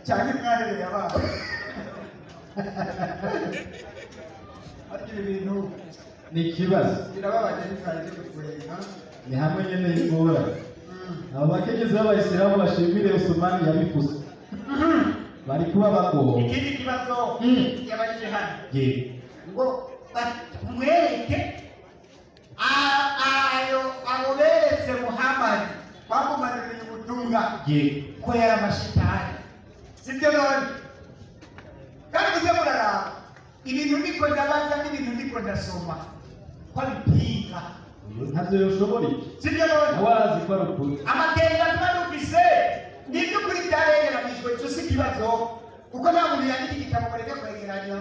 cyangwa imwahereye abana. Ariko ibi bintu ni ikibazo. Birababaje ntitwaje kutwenga. Ni hamwe nyene y'ingora. Abo bakenyezi b'abayisilamu bashimire Usumani yabivuze. Bari kuba bagowe. Ikindi kibazo yabajije hano. Yego. Ngo mwereke ayo abo beretse Muhammad bamumanuriye ubutumwa ko yari amashitani, sibyo none? Kandi muze muraraba ibintu ndiko ndabaza n'ibintu ndiko ndasoma ko abipinga ntavyo yoshobora iki, sibyo none? Nawe arazi ko ari ukuri. Amakenga tuba dufise ni iby'ukuri byaregeranijwe, icyo si ikibazo kuko nta muntu yandika igitabo ngo areke kwegeranya,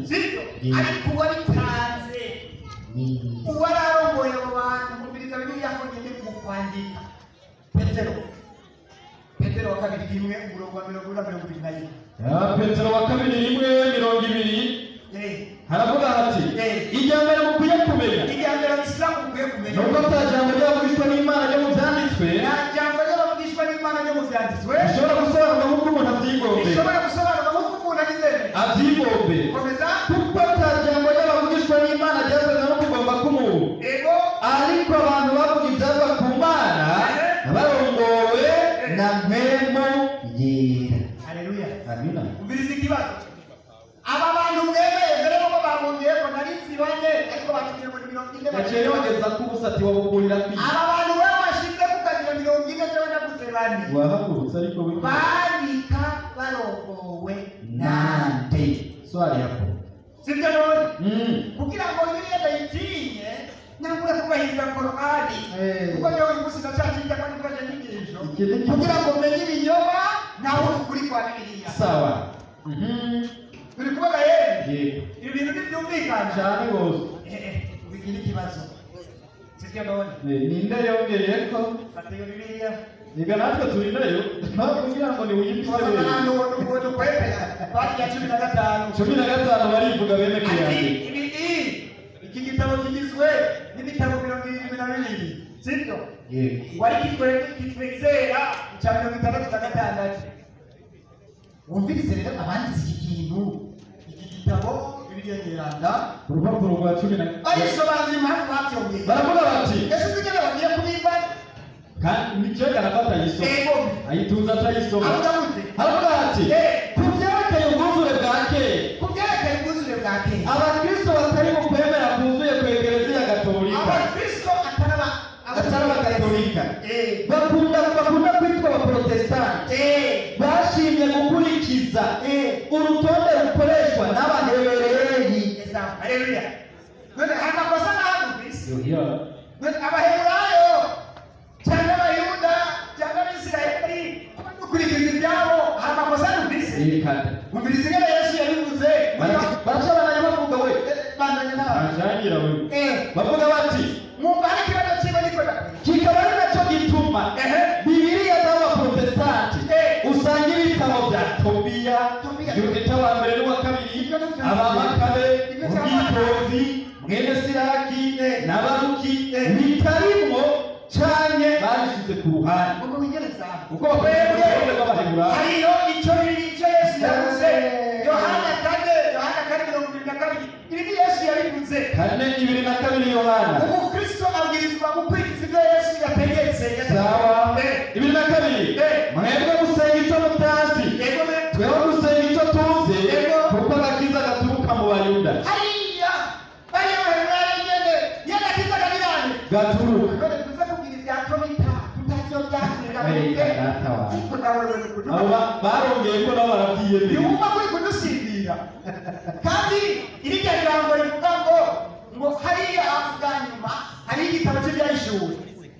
sibyo? Ariko uwabitanze uwararongoye abo bantu mubiriza Bibiliya ko nyene mu kwandika Petero wa kabiri 1 umurongo wa 40 na 21. Petero wa kabiri 1:20 haravuga hati ijya mbere mukwiye kumenya, ijya mbere abisilamu mukwiye kumenya nuko ata jambo ry'abavugishwa n'Imana ryo mu vyanditswe, nta jambo ry'abavugishwa n'Imana ryo mu vyanditswe rishobora gusobanurwa nk'uko umuntu avyigombe, rishobora gusobanurwa nk'uko umuntu avyizeye avyigombe. Komeza. Kuko ata jambo ry'abavugishwa n'Imana ryasaga no kugomba k'umuntu, ego, ariko abantu bavuga ivyava ku Mana barongowe na mpwemu yera. Haleluya. Amina. Umviriza ikibazo. Aba bantu mwemeye mbere yuko babumviye ko nari nzi bane ariko batubwiye ngo ni 40. Yaciye yongeza ko ubusati wabukurira kwiye. Aba bantu wewe washize kukagira 40 jewe navuze bane. Wahagurutse ariko we. Bandika barongowe nande. Swali hapo. Sibyo none? Kugira ngo Bibiliya ndayitinye nangura kubahiriza Korani. Kuko jewe uyu munsi ndacacinja kandi mfashe inyigisho. Kugira ngo menye ibinyoma naho ukuri kwa Bibiliya. Sawa. Turi kubona yemwe. Yego. Ibi bintu ntibyumvikana. Cyane rwose. Bigira ikibazo. Sibyo none? Ninde yongeye ko? Fata iyo Bibiliya. Niga natwe turi nayo. Ntabwo kugira ngo ni uyifise wewe. Ahantu dukwepera. Pati ya 15. 15 barivuga bene kuyandika. Ibi iki gitabo kigizwe n'ibitabo 72. Sibyo? Yego. Wari kitwizera icya 66. Wumvirize rero abanditse iki kintu, iki gitabo Bibiliya Nyeranda, urupapuro rwa 10 barisobanura impamvu babyongeye. Baravuga bati ese uzi bagiye kubimba kandi nicyo garafata ayisoma ayitunza atayisoma. Haravuga ati ku byerekeye ubwuzure bwa kera, ku byerekeye ubwuzure bwa kera, abakristo batari mu kwemera kuzuye ku Ekereziya Gatolika, abakristo atari abagatolika bakunda kwitwa abaprotestanti, bashimye gukurikiza urutonde rukoreshwa n'abahebereyi. Haleluya. None amakosa nahagufise abaheburayo cyangwa abayuda cyangwa abisirayeli gukurikiza ibyabo amakosa nufise. Umviriza ingene Yesu yabivuze. Baraca bavuga we bandanye nawe banjangira we bavuga bati mwumva hari ikibazo kiba niko kikaba ari nacyo gituma Bibiliya z'abaprotestanti Tobiya, Tobiya. Yudita wa mbere n'uwa kabiri, Ibyo navyo. Abamakabe, Ibyo cyangwa- Ubwitonzi, mwene Siraki Eh. na Baruki, Eh. bitarimwo canke babishize ku ruhande, Ubwo wigereza aho. kuko bakoresha urutonde rw'Abaheburayo. Hariyo icyo bibiri, icyo Yesu yavuze. Eh. Yohana 4, Yohana 4:22. Ibi ni Yesu yabivuze. 4:22 Yohana. Umukristo abwirizwa gukurikiza ibyo Yesu yategetse. Sawa. Eh. 22. Eh. Mwebwe musenga icyo mutazi, Yego me. tweho dusenga icyo tuzi, Yego. kuko agakiza gaturuka mu Bayuda. Hariya bariya Baheburayo nyene, iyo agakiza karirane. Gaturuka. None tuze kugira ibya Tobita tutazi iyo byakurira. Erega data wanjye. Ariko nawe uri kuduha. Abo barongeye ko nabo barabyiyemera. Ntiwumva kuri kudusimbira. Kandi irya jambo rivuga ngo hariya bwa nyuma hari igitabo cy'ibyahishuwe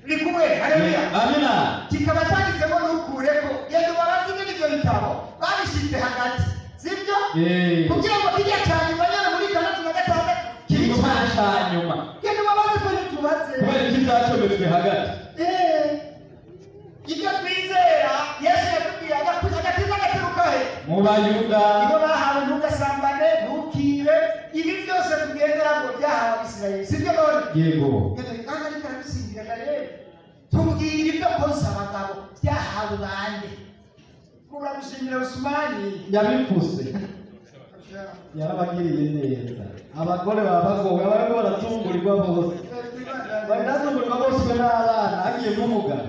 riri kumwe. Haleluya. Amina. Kikaba cyanditsemo ntukureko. Genda ubabaze ingene ibyo bitabo babishyize hagati, sibyo? Eh. Kugira ngo kijya cya nyuma nyine muri 66 kiri Kiguma cyane. ca nyuma. Genda ubabaze twe ntitubaze. Kubera iki byacometswe hagati? Eh, ibyo twizera Yesu yatubwiye, agakiza gaturuka he? Mu Bayuda. Nibo bahawe ntugasambane, ntukibe, ibi byose tugendera ngo byahawe Abisirayeli, sibyo none? Yego. Kandi ariko aradusingira rero, tubwira ibyo konsa abagabo byahawe bande? Uragushimira Usumani. Yabipfuse yarabagiriye neza. Abagore baba bagowe, bariko barazungurirwa bose, barazungurirwa bose n'abana, hagiyemo umugabo.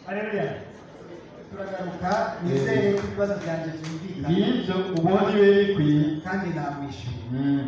Haleluya. Turagaruka, nizere ko ibibazo byanjye byumvikana. Ngibyo ubonye ibe bikwiye. Kandi namwishyuye.